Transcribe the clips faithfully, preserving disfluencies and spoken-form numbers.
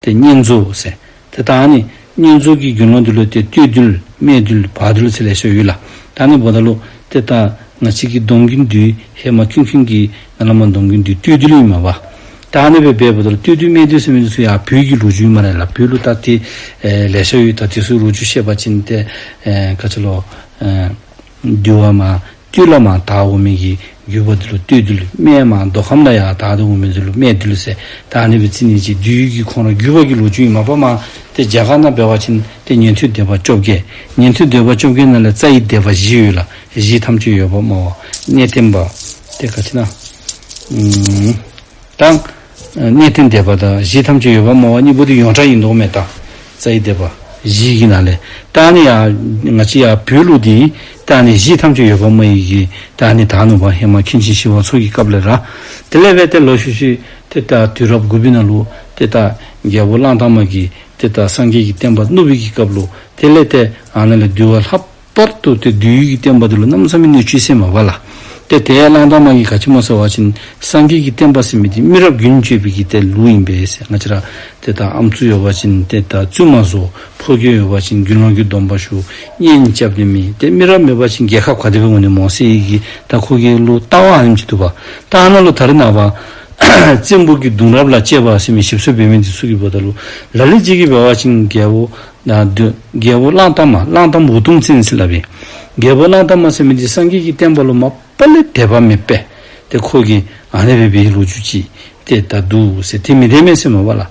ཏེ་བསྙེན་རྫོགས་ཟེར། ཏེ་ད་ཨ་ནི་བསྙེན་རྫོགས་ཀྱི་དགེ་སློང་འདི་ལུ་ཏེ་སྟོད་འདུལ་སྨད་འདུལ་བར་འདུལ་ཟེར་ལེ་ཤ་ཡོད་ལགས། ད་ཨ་ནི་འབདཝ་ད་ལུ་ཏེ་ད་ང་བཅས་ཀྱི་སྡོམ་རྒྱུན་འདི་ཧེ་མ་ཀུན་མཁྱེན་གྱི་ནང་ལས་མར་སྡོམ་རྒྱུན་འདི་སྟོད་འདུལ་ཨིན་མས་པ། ད་ཨ་ནི་སྦེ་འབདཝ་ད་ལུ་སྟོད་འདུལ་སྨད་འདུལ་ཟེར་མི་འདི་ཚུ་ཡང་བོད་ཀྱི་ལོ་རྒྱུས་ཨིན་སྨ་རེ་ལགས། བོད་ལུ་ད་ཏེ་ཨེ་ལེ་ཤ་ཡོད། ད་དེ་ཚུ་ལོ་རྒྱུས་བཤད་པ་ཅིན་ཏེ་ཨེ་ག་ཅི་ལོ་ཨེ་འདུལ་བ་མར་སྟོད་ལས་མར་དར་འོང་མི་གི་བརྒྱུད་པ་འདི་ལུ་སྟོད་འདུལ། སྨད་མར་མདོ་ཁམས་ལས་ཡར་དར་ཏེ་འོང་མི་འདི་ལུ་སྨད་འདུལ་ཟེར། ད་ཨ་ནི་སྦེ་རྩི་ནི་ཅིག་འདུལ་བའི་གི་ཁོང་ར་བརྒྱུད་པ་གི་ལོ་རྒྱུས་ཨིན་མས་པ། མར་ཏེ་རྒྱ་གར་ནང་འབད་བ་ཅིན་ཏེ་ཉན་ཐོས་སྡེ་པ་བཅོ་བརྒྱད། ཉན་ཐོས་སྡེ་པ་བཅོ་བརྒྱད་ནང་ལས་རྩ་བའི་སྡེ་པ་བཞི་ཡོད་ལགས། གཞི་ཐམས་ཅད་ཡོད་པར་སྨྲ་བ། གནས་བརྟན་པ། ཏེ་ག་ཅི་ཨིན་ན། ཨུམ། ད་གནས་བརྟན་སྡེ་པ་དང་གཞི་ཐམས་ཅད་ཡོད་པར་སྨྲ་བ་གཉིས་པོ་འདི་ཡོངས་གྲགས་ཨིན་དོ་མས། ད་རྩ་བའི་སྡེ་པ་བཞི་གི་ནང་ལས་ད་ཨ་ནི་ཡང་ང་བཅས་ཡར་བོད་ལུ་འདི་ད་ཨ་ནི་གཞི་ཐམས་ཅད་ཡོད་པར་སྨྲ་བའི་གི་ད་ཨ་ནི་དར་ནུག་པ། ཧེ་མ་མཁན་ཆེན་ཞི་བ་འཚོ་གི་སྐབས་ལས་ར། དེ་ལས་འབད་ཏེ་ལོག་ཤུལ་ཤུལ་ཏེ་ད་དུས་རབས་དགུ་པའི་ནང་ལུ་ཏེ་ད་རྒྱལ་པོ་གླང་དར་མ་གིས་ཏེ་ད་སངས་རྒྱས་ཀྱི་བསྟན་པ་བསྣུབས་པའི་གི་སྐབས་ལུ་དེ་ལས་ཏེ་ཨ་ནཱ་ལས་འདུལ་བ་ལྷག་པར་དུ་ཏེ་འདུལ་བའི་གི་བསྟན་པ་འདི་ལུ་གནམ་མེད་ས་མེད་གནོད་ཅིག་སེལ་མས་པ་ལགས། ཏེ་དེ་གླང་དར་མ་གིས་ག་ཅི་སྨོ་ཟེར་བ་ཅིན་སངས་རྒྱས་ཀྱི་བསྟན་པ་ཟེར་མི་འདི་མི་རབས་རྒྱུན་གཅོད་པའི་གི་ཏེ་ལུགས་ཨིན་པས་ཟེར། ང་བཅས་ར་ཏེ་ད་ཨམ་སྲུ་ཡོད་པ་ཅིན་ཏེ་ད་བཙུན་མ་བཟོ། ཕོ་རྒྱས་ཡོད་པ་ཅིན་དགེ་སློང་གི་སྡོམ་པ་ཞུ། གཉེན་རྐྱབ་ནི་མེད། ཏེ་མི་རབས་མེད་པ་ཅིན་རྒྱལ་ཁབ་ག་དེ་སྦེ་འོང་ནི་སྨོ་ཟེར་བའི་གི་ད་ཁོ་གི་ལུ་ལྟ་བ་ཨ་ནེམ་ཅིག་འདུག་པ། ད་ཨ་ནཱ་ལུ་ད་རེས་ནངས་པ་བཙན་པོ་གི་གདུང་རབས་ལ་དཔྱད་པ་ཟེར་མི་ཞིབ་འཚོལ་འབད་མི་འདི་ཚུ་གིས་འབདཝ་ད་ལུ་ལ་ལུ་ཅིག་གིས་འབད་བ་ཅིན་རྒྱལ་པོ་ད་འདི་རྒྱལ་པོ་གླང་དར་མ་གླང་དར་མ་འུ་དུམ་བཙན་ཟེར་སླབ་པས། རྒྱལ་པོ་གླང་དར་མ་ཟེར་མི་འདི་སངས་རྒྱས་ཀྱི་བསྟན་པ་ལུ་མ་པ་ལས་དད་པ་མེདཔ་སྦེ་ཏེ་ཁོ་གིས་ཨ་ནི་སྦེ་འབད་བའི་ལོ་རྒྱུས་ཅིག་ཏེ་ད་འདུག་ཟེར། ཏེ་མི་བདེན་མས་ཟེར་མས་པ་ལགས།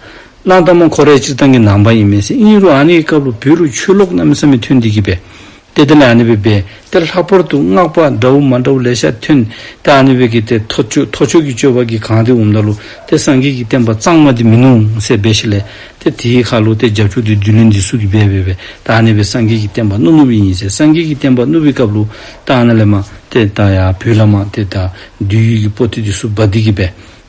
གླང་དར་མ་ཁོ་ར་སྤྱིར་བཏང་གི་ནང་པ་ཨིན་མས་ཟེར། ཨིན་རུང་ཨ་ནི་གི་སྐབས་ལུ་བོད་ལུ་ཆོས་ལོག་གནམ་མེད་ས་མེད་ཐོན་ཏེ་གིས་སྦེ་ཏེ་དེ་ལས་ཨ་ནི་སྦེ་འབད། ཏེ་ལྷག་པར་དུ་སྔགས་པ་འདྲཝ་མ་འདྲཝ་ལེ་ཤ་ཐོན། ཏེ་ཨ་ནི་སྦེ་གི་ཏེ་ཐོ་ཅོ་ཐོ་ཅོ་གི་སྤྱོད་པ་གིས་གང་སྟེ་འོངམ་ད་ལུ་ཏེ་སངས་རྒྱས་ཀྱི་བསྟན་པ་གཙང་མ་འདི་མིན་ནུག་ཟེར་འབད་ཞིནམ་ལས་ཏེ་དེའི་ཁར་ལུ་ཏེ་རྒྱབ་སྐྱོར་འདི་བདུད་བློན་འདི་ཚུ་གིས་འབད་འབད་འབད་ཏེ་ཨ་ནི་སྦེ་སངས་རྒྱས་ཀྱི་བསྟན་པ་བསྣུབས་བསྣུབས་ཨིན་ཟེར། སངས་རྒྱས་ཀྱི་བསྟན་པ་བསྣུབས་པའི་སྐབས་ལུ་ཏེ་ཨ་ནཱ་ལས་མར་ཏེ་ད་ཡར་བོད་ལས་མར་ཏེ་ད་བདུད་ཡུལ་གྱི་པོ་ཏི་འདི་ཚུ་འབག་སྟེ་གིས་སྦེ་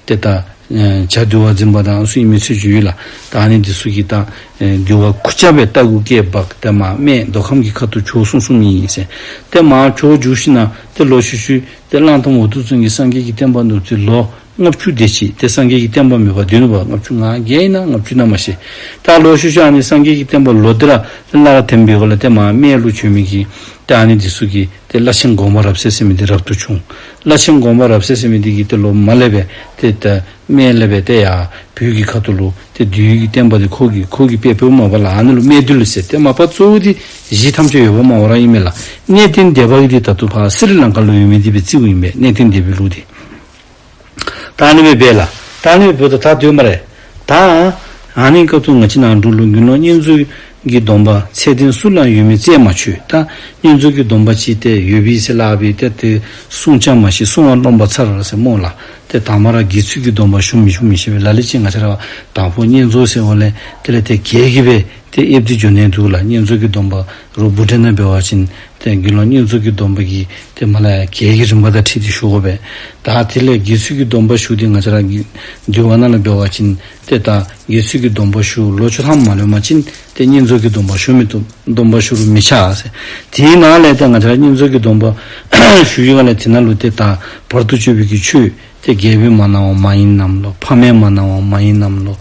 ཏེ་ད་ཨེ་བྱ་འདུལ་བ་འཛིན་པ་དང་ཚུ་ཨིན་མི་ཚུ་ཅིག་ཡོད་ལགས། ད་ཨ་ནི་འདི་ཚུ་གིས་ད་ཨེ་འདུལ་བ་ཁུར་ཆ་སྦེ་རྟ་གུ་སྐེ་འབག་སྟེ་མར་སྨད་མདོ་ཁམས་ཀྱི་ཁ་ཐུག་བྱོག་སོང་སོངམ་ཨིན་ཟེར། ཏེ་མར་བྱོག་འགྱོ་ཞིནམ་ལས་ཏེ་ལོག་ཤུལ་ཤུལ་ཏེ་གླང་དར་མ་འུ་དུམ་བཙན་གྱིས་སངས་རྒྱས་ཀྱི་བསྟན་པ་བསྣུབས་ཏེ་ལོ་ལྔ་བཅུ་དེ་ཅིག་ཏེ་སངས་རྒྱས་ཀྱི་བསྟན་པ་མེད་པར་སྡོད་ནུག་པ། ལྔ་བཅུ་ང་བརྒྱད་ཨིན་ན་ལྔ་བཅུ་ཨིན་ན་མ་ཤེས། ད་ལོག་ཤུལ་ཤུལ་ཨ་ནི་སངས་རྒྱས་ཀྱི་བསྟན་པ་ལོག་སྟེ་ར་ཏེ་སླར་ཐོན་པའི་སྒང་ལས་ཏེ་མར་སྨད་ལུ་བྱོན་མི་གི་ཏེ་ཨ་ནི་འདི་ཚུ་གིས་ཏེ་བླ་ཆེན་དགོངས་པ་རབ་གསལ་ཟེར་མི་འདི་རབ་ཏུ་བྱུང་། བླ་ཆེན་དགོངས་པ་རབ་གསལ་ཟེར་མི་འདི་གིས་ཏེ་ལོག་མར་ལས་སྦེ་ཏེ་ད་སྨད་ལས་སྦེ་ཏེ་ཡར་བོད་ཀྱི་ཁ་ཐུག་ལུ་ཏེ་བདུད་ཀྱི་བསྟན་པ་འདི་ཁོ་གིས་ཁོ་གིས་སྤེལ་སྤེལཝ་མས་པ་ལགས། ཨ་ནི་ལུ་སྨད་འདུལ་ཟེར། ཏེ་མ་པ་གཙོ་བོ་འདི་གཞི་ཐམས་ཅད་ཡོད་པར་སྨྲ་བ་ར་ཨིན་མས་ལགས། གནས་བརྟན་སྡེ་པ་གི་འདི་ད་ལྟོ་ཕར་སི་རི་ལང་ཀ་ལུ་ཡོད་མི་འདི་སྦེ་རྩིཝ་ཨིན་པས། གནས་བརྟན་སྡེ་པའི་ལུགས་འདི། ད་ཨ་ནི་སྦེ་འབད་ལགས། ད་ཨ་ནི་སྦེ་འབདཝ་ད་ད་སྡོད་སྨ་རེ། ད་ཨ་ནི་སྐབས་སུ་ང་བཅས་ནང་འབྲུག་ལུ་དགེ་སློང་བསྙེན་རྫོགས་ཀྱི་སྡོམ་པ་ཚད་ལྡན་སུ་ལའང་ཡོད་མི་རྩད་མ་ཆོད། ད་བསྙེན་རྫོགས་ཀྱི་སྡོམ་པ་ཅིག་ཏེ་ཡོད་པས་ཟེར་སླབ་སྦེ་ཏེ་ཏེ་བསྲུང་བྱ་མ་ཤེས་བསྲུང་བ་རློམ་པ་མཚར་ཟེར་སྨོ་ལགས། ཏེ་དང་པ་ར་དགེ་ཚུལ་གྱི་སྡོམ་པ་ཞུ་མི་ཞུ་མི་ཤེས་པས། ལ་ལུ་ཅིག་ང་བཅས་ར་དང་པོ་བསྙེན་རྫོགས་ཟེརཝ་ལས་དེ་ལས་ཏེ་གྱལ་གྱིས་སྦེ་ཏེ་ཨེབ་སྟེ་འགྱོ་ནི་འདུག་ལགས། བསྙེན་རྫོགས་ཀྱི་སྡོམ་པ་རུང་བུ་ཊཱན་ནང་འབད་བ་ཅིན་ཏེ་དགེ་སློང་བསྙེན་རྫོགས་ཀྱི་སྡོམ་པ་གི་ཏེ་མར་ལས་ཡར་གྱལ་གྱི་རིམ་པ་དང་འཁྲིལ་ཏེ་ཞུ་དགོ་པས། ད་དེ་ལས་དགེ་ཚུལ་གྱི་སྡོམ་པ་ཞུ་སྟེ་ང་བཅས་ར་གི་འདུལ་བ་ནང་ལུ་འབད་བ་ཅིན་ཏེ་ད་དགེ་ཚུལ་གྱི་སྡོམ་པ་ཞུ་ལོ་བཅུ་ཐམ་མ་ལོན་པ་ཅིན་ཏེ་བསྙེན་རྫོགས་ཀྱི་སྡོམ་པ་ཞུ་མི་བཏུབ། སྡོམ་པ་ཞུ་རུང་མི་ཆགས་ཟེར། དེའི་ནང་ལས་ཏེ་ང་བཅས་ར་བསྙེན་རྫོགས་ཀྱི་སྡོམ་པ་ཞུ་ཡི་ག་ལས་དེ་ནང་ལུ་ཏེ་ད་བར་དུ་གཅོད་པའི་གི་ཆོས་ཏེ་རྒྱལ་པོས་མ་གནང་བ་མ་ཡིན་ནམ་ལོ། ཕ་མས་མ་གནང་བ་མ་ཡིན་ནམ་ལོ།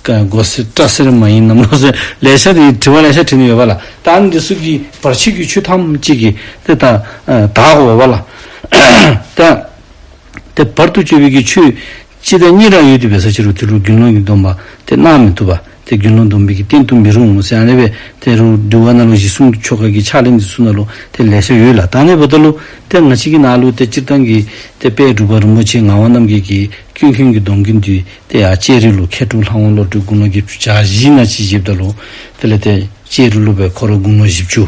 ཀ་མགོ་སེར་སྐྲ་སེར་མ་ཡིན་ནམ་ལོ་ཟེར་ལེ་ཤ་དེ་དྲི་བ་ལེ་ཤ་དྲི་ནི་ཡོད་པ་ལགས། ད་ཨ་ནི་འདི་ཚུ་གི་བར་ཆད་ཀྱི་ཆོས་ཐམས་ཅད་ཀྱིས་ཏེ་ད་ཨ་དག་དགོ་པ་ལགས། ད་ཏེ་བར་དུ་གཅོད་པའི་གི་ཆོས་གཅིག་དང་གཉིས་ར་ཡོད་དེ་འབད་ས་ཅི་རུང་དེ་ལུ་དགེ་སློང་གི་སྡོམ་པ་ཏེ་གནང་མི་བཏུབ་པས། ཏེ་དགེ་སློང་སྡོམ་པའི་གི་རྟེན་དུ་མི་རུང་ཟེར། ཨ་ནི་སྦེ་ཏེ་རུང་འདུལ་བ་ནང་ལུ་གཞི་གསུམ་ཆོ་ག་གི་ཕྱག་ལེན་འདི་ཚུ་ནང་ལུ་ཏེ་ལེ་ཤ་ཡོད་ལགས། ད་ཨ་ནི་འབདཝ་ད་ལུ་ཏེ་ང་བཅས་ཀྱི་ནང་ལུ་ཏེ་སྤྱིར་བཏང་གི་ཏེ་དཔལ་འབྲུག་པ་རིན་པོ་ཆེ་ངག་དབང་རྣམ་རྒྱལ་གྱི་ཀུན་མཁྱེན་གྱི་སྡོམ་རྒྱུན་འདི་ཏེ་ཡར་ལྕགས་རི་ལུ་མཁས་གྲུབ་ལྷ་དབང་བློ་གྲོས་དགུང་ལོ་བརྒྱད་ཅུ་གྱ་བཞི་ན་ཅིག་བཞེསཔ་ད་ལུ་དེ་ལས་ཏེ་ལྕགས་རི་ལུ་སྦེ་ཁོ་ར་དགུང་ལོ་བཞི་བཅུ་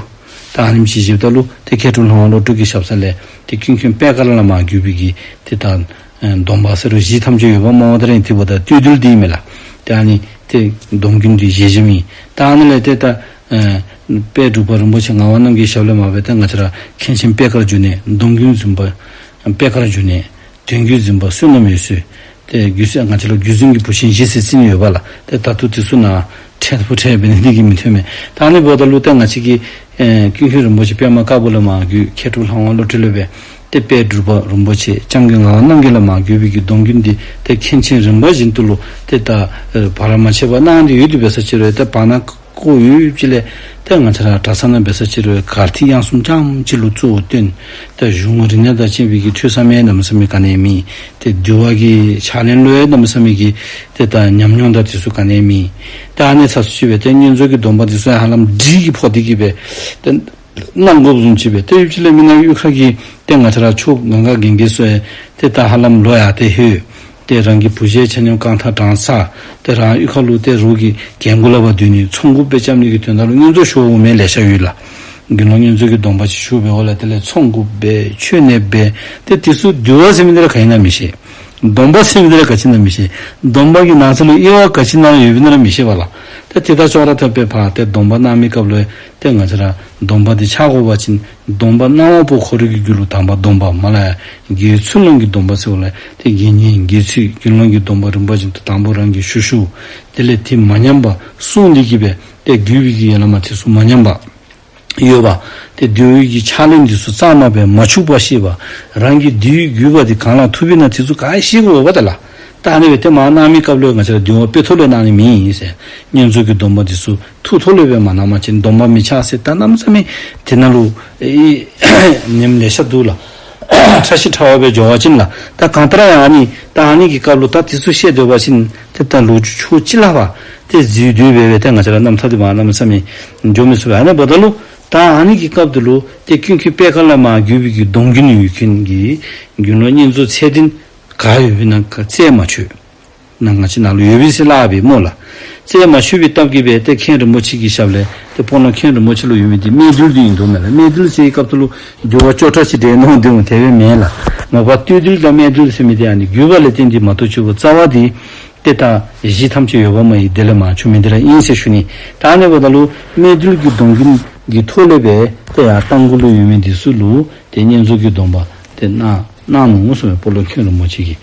ད་ཨ་ནེམ་ཅིག་བཞེསཔ་ད་ལུ་ཏེ་མཁས་གྲུབ་ལྷ་དབང་བློ་གྲོས་ཀྱི་ཞབས་ས་ལས་ཏེ་ཀུན་མཁྱེན་པད་དཀར་ལས་མར་བརྒྱུད་པའི་གི་ཏེ་ད་ཨེ་སྡོམ་པ་ཟེར་རུང་གཞི་ཐམས་ཅད་ཡོད་པར་སྨྲ་བ་དེ་ར་ཨིན། དེ་འབདཝ་ད་སྟོད་འདུལ་འདི་ཨིན་མས་ལགས། ཏེ་ཨ་ནི་ཏེ་སྡོམ་རྒྱུན་འདི་བཞེས་བཞེསཔ་ཨིན། ད་ཨ་ནི་ལས་ཏེ་ད་ཨེ་དཔལ་འབྲུག་པ་རིན་པོ་ཆེ་ངག་དབང་རྣམ་རྒྱལ་ཞབས་ལས་མར་སྦེ་ཏེ་ང་བཅས་ར་མཁན་ཆེན་པད་དཀར་འབྱུང་གནས་སྡོམ་རྒྱུན་འཛིན་པ་པད་དཀར་འབྱུང་གནས་དོན་བརྒྱུད་འཛིན་པ་བསོད་ནམས་འོད་ཟེར། ཏེ་བརྒྱུད་ཟེར་ང་བཅས་ལུ་བརྒྱུད་འཛིན་གྱི་བུ་ཆེན་བཞི་ཟེར་རྩི་ནི་ཡོད་པ་ལགས། ཏེ་ད་ལྟོ་དེ་ཚུ་ནང་ཁྲལ་ཕུ་ཁྲལ་འབད་ནི་འདི་གིས་མི་ཐོན་མས། ད་ཨ་ནི་འབདཝ་ད་ལུ་ཏེ་ང་བཅས་ཀྱི་ཨེ་ཀུན་མཁྱེན་རིན་པོ་ཆེ་པདྨ་དཀར་པོ་ལས་མར་བརྒྱུད་མཁས་གྲུབ་ལྷ་དབང་བློ་གྲོས་ལས་སྦེ་ ཏེ་དཔལ་འབྲུག་པ་རིན་པོ་ཆེ་བྱམས་མགོན་ངག་དབང་རྣམ་རྒྱལ་ལས་མར་བརྒྱུད་པའི་གི་སྡོམ་རྒྱུན་འདི་ཏེ་མཁན་ཆེན་རིམ་པ་བཞིན་དུ་ལུ་ཏེ་ད་ཨེ་བར་མ་ཆད་པར་གནང་སྟེ་ཡོད་དེ་འབད་ས་ཅིག་རུང་ཏེ་བར་ན་བཀོ་ཡོད་ཅིག་ལས་ཏེ་ང་བཅས་ར་གྲྭ་ཚང་ནང་འབད་ས་ཅིག་རུང་གར་ཐིག་དབྱངས་གསུམ་རྐྱངམ་ཅིག་ལུ་གཙོ་བོ་བཏོན། ཏེ་གཞུང་རིག་གནས་དང་བཅས་པའི་གི་ཐོས་བསམ་ཡང་གནམ་མེད་ས་མེད་ག་ནི་ཡང་མེད། ཏེ་འདུལ་བ་གི་ཕྱག་ལེན་ལུ་ཡང་གནམ་མེད་ས་མེད་ཀྱི་ཏེ་ད་ཉམས་མྱོང་དང་དེ་ཚུ་ག་ནི་ཡང་མེད། ཏེ་ཨ་ནི་ཚ་སུ་ཅིག་སྦེ་ཏེ་བསྙེན་རྫོགས་ཀྱི་སྡོམ་པ་དེ་ཚུ་ཡང་ཧ་ལམ་སྒྲིག་གིས་ཕོག་སྟེ་གི་སྦེ་ཏེ་གནང་དགོཔ་བཟུམ་ཅིག་སྦེ་ཏེ་ཡུལ་ཅིག་ལས་མི་ནག་གཡུས་ཁ་གི་ཏེ་ང་བཅས་ར་ཆོསཔ་གང་ག་གི་གེ་སོ་ཡང་ཏེ་ད་ཧ་ལམ་ལོག་ཡར་ཏེ་ལྷོད། ཏེ་རང་གི་བུ་གཞི་ཆ་མཉམ་རྐང་ཐང་དྲངས་ས། ཏེ་རང་གཡུས་ཁ་ལུ་ཏེ་རོགས་ཀྱི་རྒན་གུ་ལས་ཕར་བསྡུ་ནི་ཚོང་འགུགཔ་སྦེ་རྐྱབ་ནི་གི་དོན་དག་ལུ་བསྙེན་རྫོགས་ཞུ་འོང་མི་ལེ་ཤ་ཡོད་ལགས། དགེ་སློང་བསྙེན་རྫོགས་ཀྱི་སྡོམ་པ་ཅིག་ཞུ་བའི་འོག་ལས་དེ་ལས་ཚོང་འགུགཔ་སྦེ་མཆོད་གནས་སྦེ་ཏེ་དེ་ཚུ་འདུལ་བ་ཟེར་མི་འདི་ར་ག་ཨིན་ན་མི་ཤེས། སྡོམ་པ་ཟེར་མི་འདི་ར་ག་ཅི་ཨིན་ན་མི་ཤེས། སྡོམ་པ་གི་ནང་ཚན་ལུ་དབྱེ་བ་ག་ཅི་ནང་ཡོདཔ་ཨིན་ན་ར་མི་ཤེས་པས་ལགས། ཏེ་དེ་དང་ཅོག་ར་འཐདཔ་སྦེ་ཕར་ཏེ་སྡོམ་པ་གནང་མི་སྐབས་ལུ་ཏེ་ང་བཅས་ར་སྡོམ་པ་འདི་ཆགས་དགོ་པ་ཅིན་སྡོམ་པ་གནང་བ་པོ་ཁོ་རའི་གི་རྒྱུད་ལུ་དམ་པ་སྡོམ་པ་མ་ལ་ཡ་དགེ་བའི་ཚུལ་བླང་གི་སྡོམ་པ་ཟེར་བ་ལས་ཏེ་དགེ་བསྙེན་དགེ་ཚུལ་དགེ་སློང་གི་སྡོམ་པ་རིམ་པ་བཞིན་དུ་དང་པོ་རང་གིས་ཞུ་ཞུ། དེ་ལས་དེ་མ་ཉམས་པར་བསྲུང་སྟེ་གི་སྦེ་ཏེ་རྒྱུད་པའི་གི་ཡ་ལ་མ་དེ་ཚུ་མ་ཉམས་པར་ཡོད་པ། ཏེ་འདུལ་བའི་གི་ཕྱག་ལེན་འདི་ཚུ་གཙང་མ་སྦེ་མ་འཆུག་པར་ཤེས་པ། རང་གི་འདུལ་བའི་དགོས་པ་འདི་གང་ལ་ཐུག་པས་ན་དེ་ཚུ་ག་ཤེས་དགོ་པས་ད་ལགས། ད་ཨ་ནི་སྦེ་ཏེ་མར་གནང་མི་སྐབས་ལུ་ང་བཅས་ར་འདུལ་བ་དཔེ་ཐོག་ལས་གནང་ནི་མེད་ཟེར། བསྙེན་རྫོགས་ཀྱི་སྡོམ་པ་འདི་ཚུ་ཐུགས་ཐོག་ལས་སྦེ་མ་གནང་པ་ཅིན་སྡོམ་པ་མི་ཆགས་ཟེར་ད་གནམ་མེད་ས་མེད་དེ་ནང་ལུ་ཨེ་ཉམས་ལེ་ཤ་འདུག་ལགས། ཕྲ་ཞིང་ཕྲ་བ་སྦེ་འགྱོ་བ་ཅིན་ལགས། ད་གང་ལྟར་ཡང་ཨ་ནི་ད་ཨ་ནི་གི་སྐབས་ལུ་ད་དེ་ཚུ་བཤད་སྡོད་པ་ཅིན་ཏེ་ད་ལོ་རྒྱུས་ཕྱོགས་གཅིག་ལས་ཕར་ཏེ་འཛོལ་སྡོད་སྦེ་སྦེ་ཏེ་ང་བཅས་ར་རྣམ་ཐར་འདི་མར་གནམ་མེད་ས་མེད་འགྱོ་མི་ཚུགས་པས། ཨ་ནི་འབདཝ་ད་ལུ་ད་ཨ་ནི་གི་སྐབས་འདི་ལུ་ཏེ་ཀུན་མཁྱེན་པད་དཀར་ལས་མར་བརྒྱུད་པའི་གི་སྡོམ་རྒྱུན་ཡོད་མཁན་གྱི་དགེ་སློང་བསྙེན་རྫོགས་ཚད་ལྡན་ག་ཡོདཔ་ཨིན་ན་ག་རྩད་མ་ཆོད། ནཱ་ང་བཅས་ནང་ལུ་ཡོད་པས་ཟེར་སླབ་པས་སྨོ་ལགས། རྩད་མ་ཆོད་པའི་སྟབས་ཀྱིས་སྦེ་ཏེ་མཁན་རིན་པོ་ཆེ་གི་ཞབས་ལས་ཏེ་སྤོ་ལོ་མཁན་རིན་པོ་ཆེ་ལུ་ཡོད་མི་འདི་སྨད་འདུལ་འདི་ཨིན་འདུག་མས་ལགས། སྨད་འདུལ་ཟེར་བའི་སྐབས་སུ་ལུ་འགྱུར་བ་སྐྱོ་དྲགས་ཅིག་འདྲས་མནོ་འདི་འོང་དེ་སྦེ་མེན་ལགས། མ་པ་སྟོད་འདུལ་དང་སྨད་འདུལ་ཟེར་མི་འདི་ཨ་ནི་བརྒྱུད་པ་ལས་བརྟེན་ཏེ་མ་གཏོགས་ཆུ་བོ་རྩ་བ་འདི་ཏེ་ད་གཞི་ཐམས་ཅད་ཡོད་པ་མ་ཡིན་དེ་ལས་མར་བྱུང་མི་འདི་ར་ཨིན་ཟེར་ཞུ་ནི། ད་ཨ་ནི་འབདཝ་ད་ལུ་སྨད་འདུལ་གྱི་སྡོམ་རྒྱུན་གྱི་ཐོག་ལས་སྦེ་ཏེ་ཡར་རྟ་མགོ་ལུ་ཡོད་མི་འདི་ཚུ་ལུ་ཏེ་བསྙེན་རྫོགས་ཀྱི་སྡོམ་པ་ཏེ་གནང་གནང་ནུག་གསུངས་པས། སྤོ་ལོ་མཁན་རིན་པོ་ཆེ་གིས་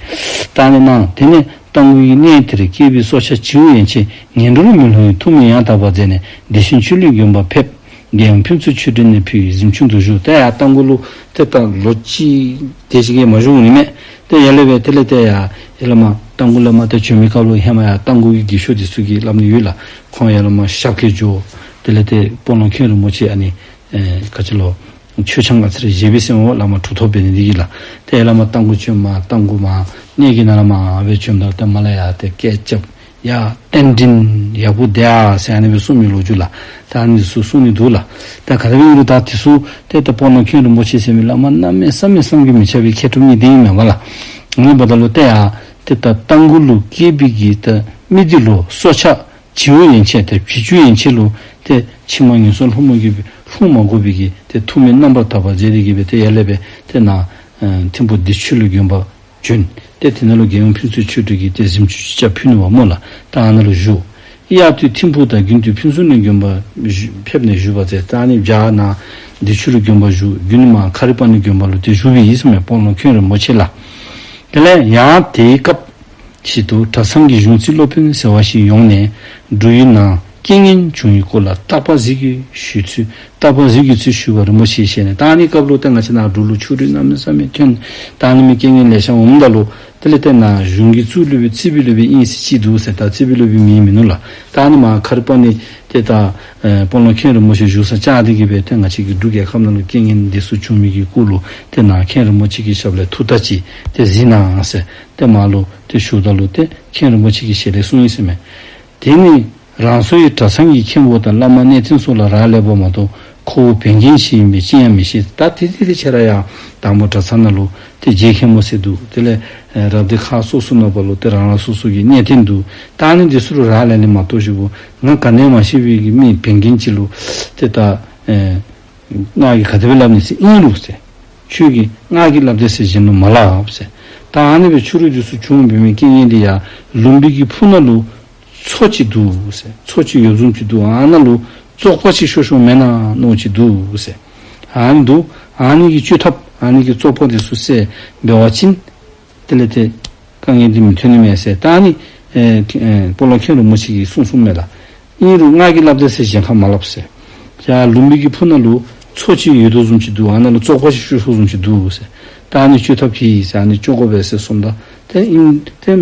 ད་ཨ་ནི་གནང་། དེ་ནས་རྟ་མགོ་ཡི་གནས་དེར་སྐྱེས་པའི་སྲོག་ཆགས་བྱིའུ་ཡན་ཆད་ངན་འགྲོར་མི་ལྷུང་བའི་ཐུགས་སྨོན་ཡང་དག་པར་མཛད་ནས་བདེ་ཆེན་ཆོས་གླིང་དགོན་པར་ཕེབས། རྒྱལ་ཡུམ་ཕུན་ཚོགས་ཆོས་སྒྲོན་ནས་ཕུལ་བའི་གཟིམ་ཆུང་དུ་བཞུགས། ཏེ་ཡར་རྟ་མགོ་ལུ་ཏེ་ད་ལོ་གཅིག་དེ་ཅིག་གིས་མ་བཞུགས་ནི་མས། ཏེ་ཡར་ལས་སྦེ་དེ་ལས་ཏེ་ཡར་ཡར་ལས་མར་རྟ་མགོ་ལས་མར་ཏེ་བྱོན་མི་སྐབས་ལུ་ཧེ་མ་ཡར་རྟ་མགོ་གི་རྒས་ཤོས་འདི་ཚུ་གིས་སླབ་ནི་ཡོད་ལགས། ཁོང་ཡར་ལས་མར་ཞབས་སྐྱེལ་འགྱོ། དེ་ལས་ཏེ་སྤོ་ལོ་མཁན་རིན་པོ་ཆེ་ཨ་ནི་ཨེ་ག་ཅི་ལོ་མཆོད་ཆང་ཨ་ཙི་རེ་བཞེས་པས་ཟེར་འོང་། བླ་མ་གྲུབ་ཐོབ་འབད་ནི་འདི་གིས་ལགས། ཏེ་ཡར་ལས་མར་རྟ་མགོ་བྱོནམ་རྟ་མགོ་མར་གནས་ཀྱི་ནང་ལས་མར་སྦེ་བྱོནམ་ད་ཏེ་མར་ལས་ཡར་ཏེ་སྐད་རྐྱབ། ཡ་རྟ་མགྲིན་ཡག་པོ་བསྡད་ཨ་ཟེར་ཨ་ནི་སྦེ་གསུངས་མི་ལོ་རྒྱུས་ལགས། ད་ཨ་ནི་ཚུ་གསུངས་ནི་འདུག་ལགས། ད་ག་དེ་སྦེ་ཨིན་རུང་ད་དེ་ཚུ་ཏེ་ད་སྤོ་ལོ་མཁན་རིན་པོ་ཆེ་ཟེར་མི་བླ་མ་གནམ་མེད་ས་མེད་བསམ་གྱིས་མི་ཁྱབ་པའི་མཁས་གྲུབ་གཉིས་ལྡན་ཨིན་མས་པ་ལགས། ཨ་ནི་འབདཝ་ད་ལུ་ཏེ་ཡར་ཏེ་ད་རྟ་མགོ་ལུ་སྐྱེས་པའི་གི་ད་མི་འདི་ལུ་སྲོག་ཆགས་བྱིའུ་ཡན་ཆད་ཏེ་བྱི་ཅུང་ཡན་ཆད་ལུ་ཏེ་ཕྱི་མ་ངན་སོང་ལྷུང་མ་དགོ་པའི་ལྷུང་མ་དགོ་པའི་གི་ཏེ་ཐུགས་སྨོན་རྣམ་པར་དག་པ་མཛད་དེ་གི་སྦེ་ཏེ་ཡར་ལས་སྦེ་ཏེ་ནཱ་ཨེ་ཐིམ་ཕུག་བདེ་ཆོས་གླིང་དགོན་པ་བྱོན། ཏེ་དེ་ནང་ལུ་རྒྱལ་ཡུམ་ཕུན་ཚོགས་ཆོས་སྒྲོན་གྱིས་ཏེ་གཟིམ་ཆུང་ཅིག་ཕུལ་ནུག་པ་སྨོ་ལགས། ད་ཨ་ནཱ་ལུ་བཞུགས། དབྱར་དུས་ཐིམ་ཕུག་དང་དགུན་དུས་ཕུན་ཚོགས་གླིང་དགོན་པ་བཞུགས་ཕེབས་ནས་བཞུགས་པ་མཛད། ད་ཨ་ནི་བྱཱར་ནཱ་བདེ་ཆོས་གླིང་དགོན་པ་བཞུགས། དགུན་མར་ཁ་རི་པ་ཎི་དགོན་པ་ལུ་ཏེ་བཞུགས་པའི་ཨིན་ཟེར་མས་སྤོ་ལོ་མཁན་རིན་པོ་ཆེ་ལགས། དེ་ལས་ཡང་དེའི་སྐབས་ཤིག་ཏུ་གྲྭ་ཚང་གི་གཞུང་རྩིས་སློབ་དཔོན་ཟེར་བ་ཞིག་ཡོང་ནས་འབྲུག་ཡུལ་ནང་རྐྱེན་ངན་བྱུང་བའི་སྐོར་ལ་བརྟག་པ་གཟིགས་ཀྱིས་ཞུས་ཚུལ། བརྟག་པ་གཟིགས་ཀྱིས་ཚུལ་ཞུས་པ་རིན་པོ་ཆེ་ཞལ་ནས། ད་ཨ་ནི་སྐབས་ལུ་ཏེ་ང་བཅས་ནཱ་འབྲུག་ལུ་ཆུ་རུད་གནམ་མེད་ས་མེད་ཐོན། ད་ཨ་ནི་མི་རྐྱེན་ངན་ལེ་ཤ་འོངམ་ད་ལུ་དེ་ལས་ཏེ་ནཱ་གཞུང་གི་གཙུག་སློབ་དཔོན་རྩིས་པའི་སློབ་དཔོན་ཨིན་ཟེར་ཅིག་འདུག་ཟེར། ད་རྩིས་པའི་སློབ་དཔོན་མིང་མིན་ནུག་ལགས། ད་ཨ་ནི་མར་ཁ་རི་པ་ཎི་ཏེ་ད་ཨེ་སྤོ་ལོ་མཁན་རིན་པོ་ཆེ་བཞུགས་སར་བཅར་ཏེ་གི་སྦེ་ཏེ་ང་བཅས་ཀྱི་འབྲུག་རྒྱལ་ཁབ་ནང་ལུ་རྐྱེན་ངན་འདི་ཚུ་བྱུང་མི་གི་སྐོར་ལུ་ཏེ་ནཱ་མཁན་རིན་པོ་ཆེ་གི་ཞབས་ལས་ཐུགས་བརྟག་ཅིག་ཏེ་གཟིགས་གནང་ཟེར་ཏེ་མར་ལུ་ཏེ་ཞུཝ་ད་ལུ་ཏེ་མཁན་རིན་པོ་ཆེ་གིས་ཞལ་ལས་གསུངས་ཡི་ཟེར་མས། དེ་ནི་རང་སོ་ཡི་གྲྭ་ཚང་གི་མཁན་པོ་དང་བླ་མ་གནས་བརྟན་སོགས་ལ་རག་ལས་པ་མ་གཏོགས་ཁོ་བོ་བན་རྒན་ཞིག་ཡིན་པས་ཅི་ཡང་མི་ཤེས། ད་དེ་དེ་དེ་ཁྱེད་ར་ཡང་དང་པོ་གྲྭ་ཚང་ནང་ལུ་ཏེ་རྗེ་མཁན་པོ་ཟེར་འདུག། དེ་ལས་ཨེ་རབ་སྡེ་ཁག་སོ་སོ་ནང་པ་ལུ་ཏེ་རང་རང་སོ་སོ་གི་གནས་བརྟན་འདུག། ད་ཨ་ནི་འདི་ཚུ་ལུ་རག་ལས་ནི་མ་གཏོགས་ཞུ་བོ་ང་ག་ནི་ཡང་མ་ཤེས་པའི་གི་མི་བན་རྒན་ཅིག་ལུ་ཏེ་ད་ཨེ་ང་གིས་ག་དེ་སྦེ་སླབ་ནི་ཟེར། ཨིན་རུང་ཟེར། ཁྱོད་ཀྱིས་ང་གིས་སླབ་དེས་ཟེར་གཞན་ལུ་མ་སླབ་ཟེར། ད་ཨ་ནི་སྦེ་ཆུ་རུད་འདི་ཚུ་བྱུང་བའི་མི་རྐྱེན་ངན་འདི་ཡང་ལུང་པའི་གི་ཕུ་ནང་ལུ་མཚོ་ཅིག་འདུག་ཟེར། མཚོ་ཅིག་ཡོདཔ་བཟུམ་ཅིག་འདུག། ཨ་ནཱ་ལུ་བཙོག་པ་ཅིག་ཤོར་ཤོརཝ་མེན་ན་མནོཝ་ཅིག་འདུག་ཟེར། ཨ་ནི་འདུག། ཨ་ནི་གི་བཅོས་ཐབས་ཨ་ནི་གི་བཙོག་པ་འདི་ཚུ་བསལ་འབད་བ་ཅིན་དེ་ལས་ཏེ་དཀའ་ངལ་འདི་མི་ཐོན་ནི་མས་ཟེར། ད་ཨ་ནི་ཨེ་ཨེ་སྤོ་ལོ་མཁན་རིན་པོ་ཆེ་གིས་གསུངས་གསུངསམ་མས་ལགས། ཨིན་རུང་ང་གིས་སླབ་དེས་ཟེར་གཞན་ཁར་མ་སླབ་ཟེར། ཡར་ལུང་པའི་གི་ཕུ་ནང་ལུ་མཚོ་ཅིག་ཡོད་དོ་བཟུམ་ཅིག་འདུག། ཨ་ནཱ་ལུ་བཙོག་པ་ཅིག་ཤོར་ཤོརཝ་བཟུམ་ཅིག་འདུག་ཟེར། ད་ཨ་ནི་བཅོ་ཐབས་ཅིག་ཟེར་ཨ་ནི་བཅོ་དགོ་པས་ཟེར་གསུངམ་ད་ཏེ་ཨིན་ཏེ་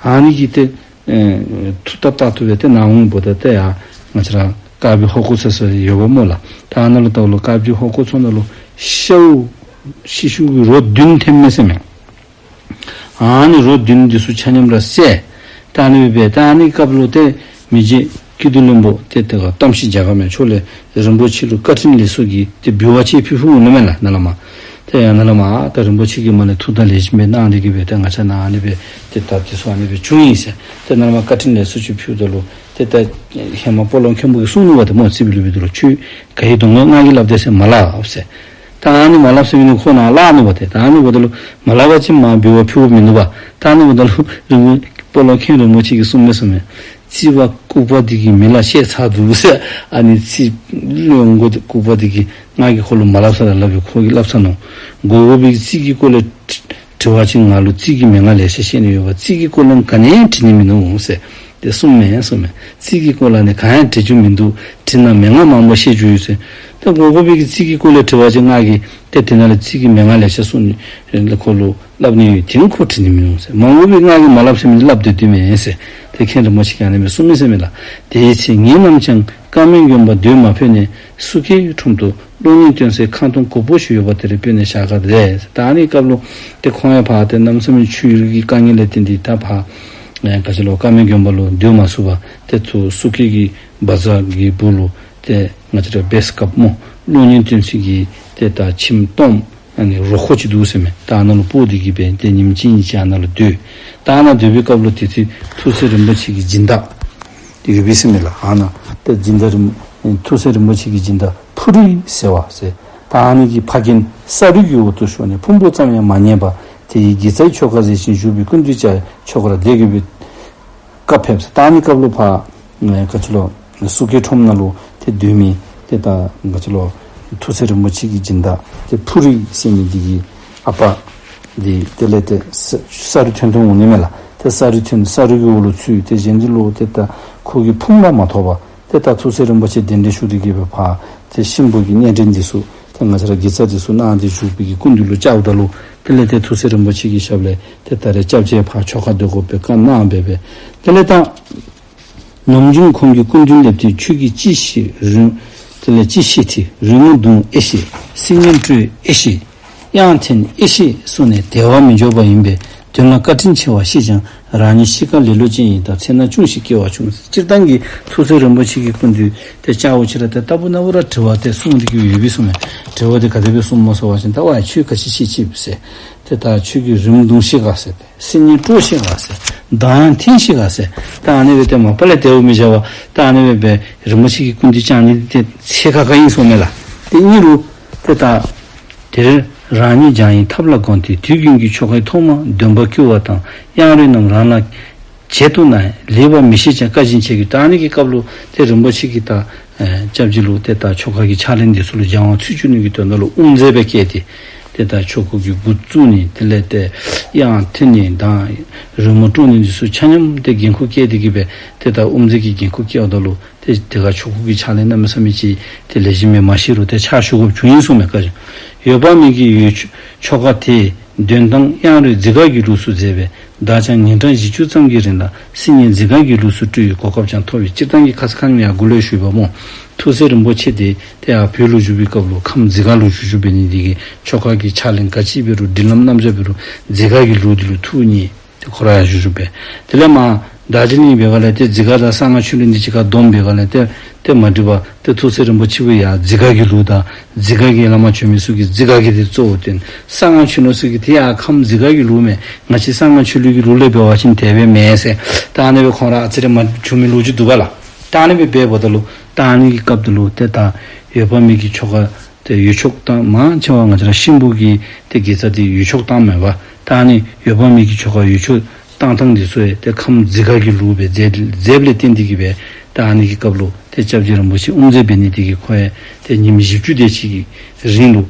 ཨ་ནི་གི་ཏེ་ཨེ་ཐུགས་ད་ད་ཐུབ་པས་ཏེ་ནཱ་འོངམ་ད་ཏེ་ཡ་ང་བཅས་ར་དཀར་སྦིས་ཧོ་ཀོ་ཟེར་ས་ཡོདཔ་སྨོ་ལགས། ད་ཨ་ནཱ་ལུ་ད་ལུ་དཀར་སྦིས་ཧོ་ཀོ་ཚུ་ནང་ལུ་ཤཝ་ཤི་ཤུ་གི་རོ་བདུན་ཐོནམ་མས་ཟེར་མས། ཨ་ནི་རོ་བདུན་འདི་ཚུ་ཆ་མཉམ་ར་བསད། ད་ཨ་ནི་སྦེ་འབད་ད་ཨ་ནི་སྐབས་ལུ་ཏེ་མི་རྗེ་སྐྱིད་སྡུག་བློན་པོ་ཏེ་ཏེ་ག་གཏམ་ཞིག་རྐྱབ་མས། ཕྱོགས་ལས་རིན་པོ་ཆེ་ལུ་བཀའ་དྲིན་ལེགས་སོ་གི་ཏེ་འབུལ་བ་ཅིག་ཕུལ་ཕུལཝ་ཨིན་མས་ལགས་ནཱ་ལས་མར། ཏེ་ཡ་ནཱ་ལས་མར་ད་རིན་པོ་ཆེ་གིས་མར་ལས་ཐུགས་དང་ལེགས་ཤོམ་སྦེ་གནང་སྟེ་གིས་སྦེ་ཏེ་ང་བཅས་ནཱ་ཨ་ནི་སྦེ་ཏེ་ད་འདི་ཚུ་ཨ་ནི་སྦེ་བྱུང་ཡི་ཟེར། ཏེ་ནཱ་ལས་མར་བཀའ་དྲིན་ལེགས་སོ་ཅིག་ཕུལཝ་ད་ལུ་ཏེ་ད་ཧེ་མ་སྤོ་ལོ་མཁན་པོ་གིས་གསུངས་ནུག་པ་ཏེ་སྨོ། རྩིསཔ་ལུ་འབད་དོ་ལོ་ཁྱོད་ག་ཡི་གདོང་ཁར་ང་གིས་སླབ་དེས་ཟེར་མ་སླབ་ཟེར། ད་ཨ་ནི་མ་སླབ་ཟེར་མི་འདི་ཁོ་ནཱ་སླབ་ནུག་པ་ཏེ། ད་ཨ་ནི་འབདཝ་ད་ལུ་མ་སླབ་པ་ཅིན་མར་འབུལ་བ་ཕུལཝ་མིན་འདུག་པ། ད་ཨ་ནི་འབདཝ་ད་ལུ་རིན་པོ་སྤོ་ལོ་མཁན་རིན་པོ་ཆེ་གིས་གསུངམ་མས་ཟེར་མས། རྩིསཔ་ལྐུགས་པ་འདི་གིས་མི་ལ་བཤད་ཚར་འདུག་ཟེར། ཨ་ནི་རྩིས་བློན་པོ་ལྐུགས་པ་འདི་གིས་ང་གིས་ཁོ་ལུ་མ་སླབ་ས་ར་སླབ་པས། ཁོ་གིས་སླབ་ཚར་ནུག། འགོག་དགོ་པའི་རྩིས་ཀྱི་སྐོར་ལས་དྲི་བ་ཅིན་ང་ལུ་རྩིས་ཀྱི་མན་ངག་ལེ་ཤ་ཤེས་ནི་ཡོད་པ། རྩིས་ཀྱི་སྐོར་ལས་ག་ནི་ཡང་དྲི་ནི་མིན་ནུག་ཟེར་ཏེ་གསུངམ་མས་གསུངམ་མས། རྩིས་ཀྱི་སྐོར་ལས་ནི་ག་ཡང་དྲི་རྒྱུ་མིན་འདུག། དྲིས་ན་མན་ངག་མང་པོ་བཤད་རྒྱུ་ཡོད་ཟེར། ད་འགོག་དགོ་པའི་གི་རྩིས་ཀྱི་སྐོར་ལས་དྲི་བ་ཅིན་ང་གིས་ཏེ་དེ་ནང་ལས་རྩིས་ཀྱི་མན་ངག་ལེ་ཤ་གསུངས་ནི་ཁོ་ལུ་སླབ་ནི་ཡོད། དེ་ཁོ་དྲི་ནི་མིན་འདུག་ཟེར། མ་འོངས་པའི་ང་གིས་མ་སླབ་ཟེར་མི་འདི་སླབ་སྡོད་དེ་མེན་ཟེར། ཏེ་མཁན་རིན་པོ་ཆེ་གིས་ཨ་ནི་སྦེ་གསུངམ་མས་ཟེར་མས་ལགས། དེའི་ཚེ་ངེད་རྣམས་ཀྱང་ཀ་མེལ་དགོན་པར་སྡོད་མ་ཕོད་ནས་སུ་ཁའི་ཁྲོམ་དུ་གློག་བརྙན་སྟོན་སའི་ཁང་སྟོང་གོག་པོ་ཞིག་ཡོད་པ་དེར་སྤོས་ནས་བཞག་ག་མཛད། ད་ཨ་ནི་སྐབས་ལུ་ཏེ་ཁོང་ཡང་ཕར་ཏེ་གནམ་མེད་ས་མེད་ཆུ་ཡུར་གྱི་དཀའ་ངལ་ལས་བརྟེན་ཏེ་ད་ཕར་ཨེ་ག་ཅི་ལོ་ཀ་མེལ་དགོན་པ་ལུ་སྡོད་མ་ཚུགས་པར་ཏེ་ཚུར་སུ་ཁའི་གི་བ་ཛར་གྱི་སྦུག་ལུ་ཏེ་ང་བཅས་ར་འབད་ས་སྐབས་སྨོ་གློག་བརྙན་སྟོན་ས་གི་ཏེ་ད་ཁྱིམ་སྟོངམ་ཨ་ནི་རོ་ཁོག་ཅིག་འདུག་ཟེར་མས། ད་ཨ་ནཱ་ལུ་སྤོ་སྟེ་གིས་སྦེ་ཏེ་ཉིནམ་གཅིག་གཉིས་ཅིག་ཨ་ནཱ་ལུ་སྡོད། ད་ཨ་ནཱ་སྡོད་པའི་སྐབས་ལུ་དེ་ཚེ་ཐུགས་སྲས་རིན་པོ་ཆེ་གི་སྦྱིན་བདག་ཡོད་པས་ཟེར་མས་ལགས། ཨ་ནཱ་ཏེ་སྦྱིན་བདག་རིན་ཐུགས་སྲས་རིན་པོ་ཆེ་གི་སྦྱིན་བདག་ཕུ་རི་ཟེར་བ་ཟེར། ད་ཨ་ནི་གི་ཕ་རྒན་ས་རུལ་གྱི་འོག་ཏུ་ཤོར་ནས་ཕུང་པོ་ཙམ་ཡང་མ་རྙེད་པར་དེ་ཡི་དགེ་རྩའི་ཆོ་ག་མཛད་ཅིང་བཞུགས་པའི་སྐུ་མདུན་བཅར་ཆོ་གར་བདེ་དགོས་པའི་བཀའ་ཕེབས། ད་ཨ་ནི་སྐབས་ལུ་ཕར་ཨེ་ག་ཅི་ལོ་སུ་ཁའི་ཁྲོམ་ནང་ལུ་ཏེ་སྡོད་མི་ཏེ་ད་ག་ཅི་ལོ་ཐུགས་སྲས་རིན་པོ་ཆེ་གི་སྦྱིན་བདག་ཏེ་ཕུ་རི་ཟེར་མི་འདི་གི་ཨ་པ་འདི་དེ་ལས་ཏེ་ས་ས་རུལ་ཐོན་ཐོནམ་འོང་ནི་མས་ལགས། ཏེ་ས་རུལ་ཐོན་ས་རུལ་གྱི་འོག་ལུ་ཚུད། ཏེ་གཞན་འདི་ལུ་ཏེ་ད་ཁོ་གི་ཕུང་པོ་མ་ཐོབ་པར་ཏེ་ད་ཐུགས་སྲས་རིན་པོ་ཆེ་གདན་འདྲེན་ཞུ་སྟེ་གིས་སྦེ་ཕར་ཏེ་གཤིན་པོ་གི་གནས་འདྲེན་འདི་ཚུ་ཏེ་ང་བཅས་ར་དགེ་རྩ་འདི་ཚུ་གནང་སྟེ་བཞུགས་པའི་གི་སྐུ་མདུན་ལུ་བཅརཝ་ད་ལུ་དེ་ལས་ཏེ་ཐུགས་སྲས་རིན་པོ་ཆེ་གི་ཞབས་ལས་ཏེ་ད་རེས་སྐྱབས་རྗེ་ཕར་ཆོ་ག་སྡོད་དགོ་པའི་བཀའ་གནང་སྦེ་སྦེ་དེ་ལས་ད་ནམ་རྒྱུན་ཁོང་གི་སྐུ་མདུན་སླེབས་ཏེ་ཁྱོད་ཀྱིས་ཅི་ཤེས་རུང་དེ་ལས་ཅི་ཤེས་ཏེ་རོལ་མོ་རྡུང་ཨེ་ཤེས། སིལ་སྙན་དཀྲོལ་ཨེ་ཤེས། དབྱངས་འཐེན་ཨེ་ཤེས་གསུངས་ནས་དལ་བ་མི་འཇོག་པ་ཡིན་པས། དོན་ལ་བཀའ་དྲིན་ཆེ་བ་ཤེས་ཀྱང་རང་ཉིད་གཤིས་ཀ་ལེ་ལོ་ཅན་ཡིན་སྟབས་ཚེ་ན་ཅུང་ཞིག་སྐྱེ་བ་བྱུང་། སྤྱིར་བཏང་གི་ཐུགས་སྲས་རིན་པོ་ཆེ་གི་སྐུ་མདུན་ཏེ་བཅརཝ་ཅིག་ར་ཏེ་ལྟ་བུ་ན་བུ་ར་དྲི་བ་ཏེ་གསུངས་ཏེ་གིས་ཡོད་པས་གསུངས་མས། དྲི་བ་འདི་ག་དེ་སྦེ་གསུངམ་སྨོ་ཟེར་བ་ཅིན་ད་ཝའི་ཁྱོད་ག་ཅི་ཤེས་ཅི་ཟེར། ཏེ་ད་ཁྱོད་ཀྱིས་རོལ་མོ་རྡུང་ཤེས་ག་ཟེར། ཏེ་སིལ་སྙན་དཀྲོལ་ཤེས་ག་ཟེར། གདངས་ཡང་འཐེན་ཤེས་ག་ཟེར། ད་ཨ་ནི་སྦེ་ཏེ་མ་པ་ལས་དལཝ་མི་བྱ་བར་ད་ཨ་ནི་སྦེ་སྦེ་རིན་པོ་ཆེ་གི་སྐུ་མདུན་བཅར་ནི་འདི་ཏེ་ཚད་ཁག་ཁ་ཨིན་གསུངམ་མས་ལགས། ཏེ་ཨིན་རུང་ཏེ་ད་དེར་རང་ཉིད་འཇང་ཡི་ཐབས་ལ་དགོངས་ཏེ་དུས་རྒྱུན་གྱི་ཆོ་གའི་ཐོག་མར་འདོན་པ་བསྐུལ་བ་དང་དབྱངས་རོལ་རྣམས་རང་ལ་བྱེད་དུ་གནང་། ལེགས་པར་མི་ཤེས་ཀྱང་བཀའ་བཞིན་བྱེད་ཀྱི། ད་ཨ་ནི་གི་སྐབས་ལུ་ཏེ་རིན་པོ་ཆེ་གིས་ད་ཨེ་སྐྱབས་རྗེ་ལུ་ཏེ་ད་ཆོ་ག་གི་ཕྱག་ལེན་འདི་ཚུ་ལུ་སྦྱང་བ་ཚུད་བཅུག་ནི་གི་དོན་དག་ལུ་དབུ་མཛད་སྦེ་བསྐོས་ཏེ་ཏེ་ད་ཆོ་ག་གི་འགོ་བཙུགས་ནི་དེ་ལས་ཏེ་དབྱངས་འཐེན་ནི་དང་རོལ་མོ་དཀྲོལ་ནི་འདི་ཚུ་ཆ་མཉམ་ཏེ་འགན་ཁུར་བཀལ་ཏེ་གིས་སྦེ་ཏེ་ད་དབུ་མཛད་ཀྱི་འགན་ཁུར་བཀལཝ་ད་ལུ་ཏེ་དེ་ཁར་ཆོ་ག་གི་ཕྱག་ལེན་གནམ་མེད་ས་མེད་ཅིག་ཏེ་ལེགས་ཤོམ་སྦེ་མ་ཤེས་རུང་ཏེ་ཕྱག་ཞུ་དགོཔ་བྱུང་ཡི་གསུངམ་མས། བཀའ་བཞིན་འོད་དཔག་མེད་ཀྱི་འོད་ཆོ་ག་དེ་འདོན་སྟངས་དབྱངས་རོལ་ཛི་ག་གི་ལུགས་སུ་མཛད་པས། བདག་ཀྱང་ཉིན་གྲངས་བཞི་བཅུ་ཙམ་གྱི་རིང་ལ་སིལ་སྙན་ཛི་ག་གི་ལུགས་སུ་དཀྲོལ་བའི་གོ་སྐབས་ཀྱང་ཐོབ་པས། སྤྱིར་བཏང་གི་ཁ་ཙ་ཁ་ཉིནམ་ཡང་འགོ་ལས་ཞུ་བ་སྨོ། ཐུགས་སྲས་རིན་པོ་ཆེ་དེ་ཏེ་ཡར་བོད་ལུ་བཞུགས་པའི་སྐབས་ལུ་ཁམས་ཛི་ག་ལུ་བཞུགས་བཞུགས་འབད་ནི་དེ་གིས་ཆོ་ག་གི་ཕྱག་ལེན་ག་ཅི་འབད་རུང་སྒྲིག་ལམ་རྣམ་གཞག་འབད་རུང་ཛི་ག་གི་ལུགས་འདི་ལུ་ཐུགས་མཉེས། ཏེ་ཁོ་ར་ཡང་བཞུགས་བཞུགས་པས། དེ་ལས་མར་དར་ཇི་ལིང་འབད་བ་ལས་ཏེ་ཛི་ག་དང་གསང་སྔགས་ཆོས་གླིང་འདི་གཅིག་ཁར་བསྡོམས་འབད་བ་ལས་ཏེ་ཏེ་མ་འགྲིག་པར་ཏེ་ཐུགས་སྲས་རིན་པོ་ཆེ་བོད་ཡང་ཛི་ག་གི་ལུགས་དང་ཛི་ག་གི་བླ་མ་བྱོན་མི་ཚུ་གིས་ཛི་ག་གི་དེ་གཙོ་བོ་བཏོན། གསང་སྔགས་ཆོས་གླིང་ཚུ་གིས་དེ་ཡང་ཁམས་ཛི་ག་གི་ལུགས་མས། ང་བཅས་གསང་སྔགས་ཆོས་གླིང་གི་ལུགས་ལས་འབད་བ་ཅིན་དེ་སྦེ་མེན་ཟེར། ད་ཨ་ནི་སྦེ་ཁོང་ར་ཨ་ཙི་རེ་མ་བྱུང་མི་ལོ་རྒྱུས་འདུག་པ་ལགས། ད་ཨ་ནི་སྦེ་འབདཝ་ད་ལུ་ད་ཨ་ནི་གི་སྐབས་དེ་ལུ་ཏེ་ད་འོད་དཔག་མེད་ཀྱི་ཆོ་ག་ཏེ་འོད་ཆོག་བཏང་མང་ཆེ་བ་ང་བཅས་ར་གཤིན་པོ་གི་ཏེ་དགེ་རྩ་དེ་འོད་ཆོག་བཏངམ་མས་པ། ད་ཨ་ནི་འོད་དཔག་མེད་ཀྱི་ཆོ་ག་འོད་ཆོག་བཏང་ཐངས་འདི་ཚུ་ཡང་ཏེ་ཁམས་ཛི་ག་གི་ལུགས་སྦེ་མཛད་མཛདཔ་ལས་བརྟེན་ཏེ་གིས་སྦེ་ད་ཨ་ནི་གི་སྐབས་ལུ་ཏེ་སྐྱབས་རྗེ་རིན་པོ་ཆེ་དབུ་མཛད་འབད་ནི་དེ་གིས་ཁོ་ཡང་ཏེ་ཉིནམ་བཞི་བཅུ་དེ་ཅིག་གི་རིང་ལུ་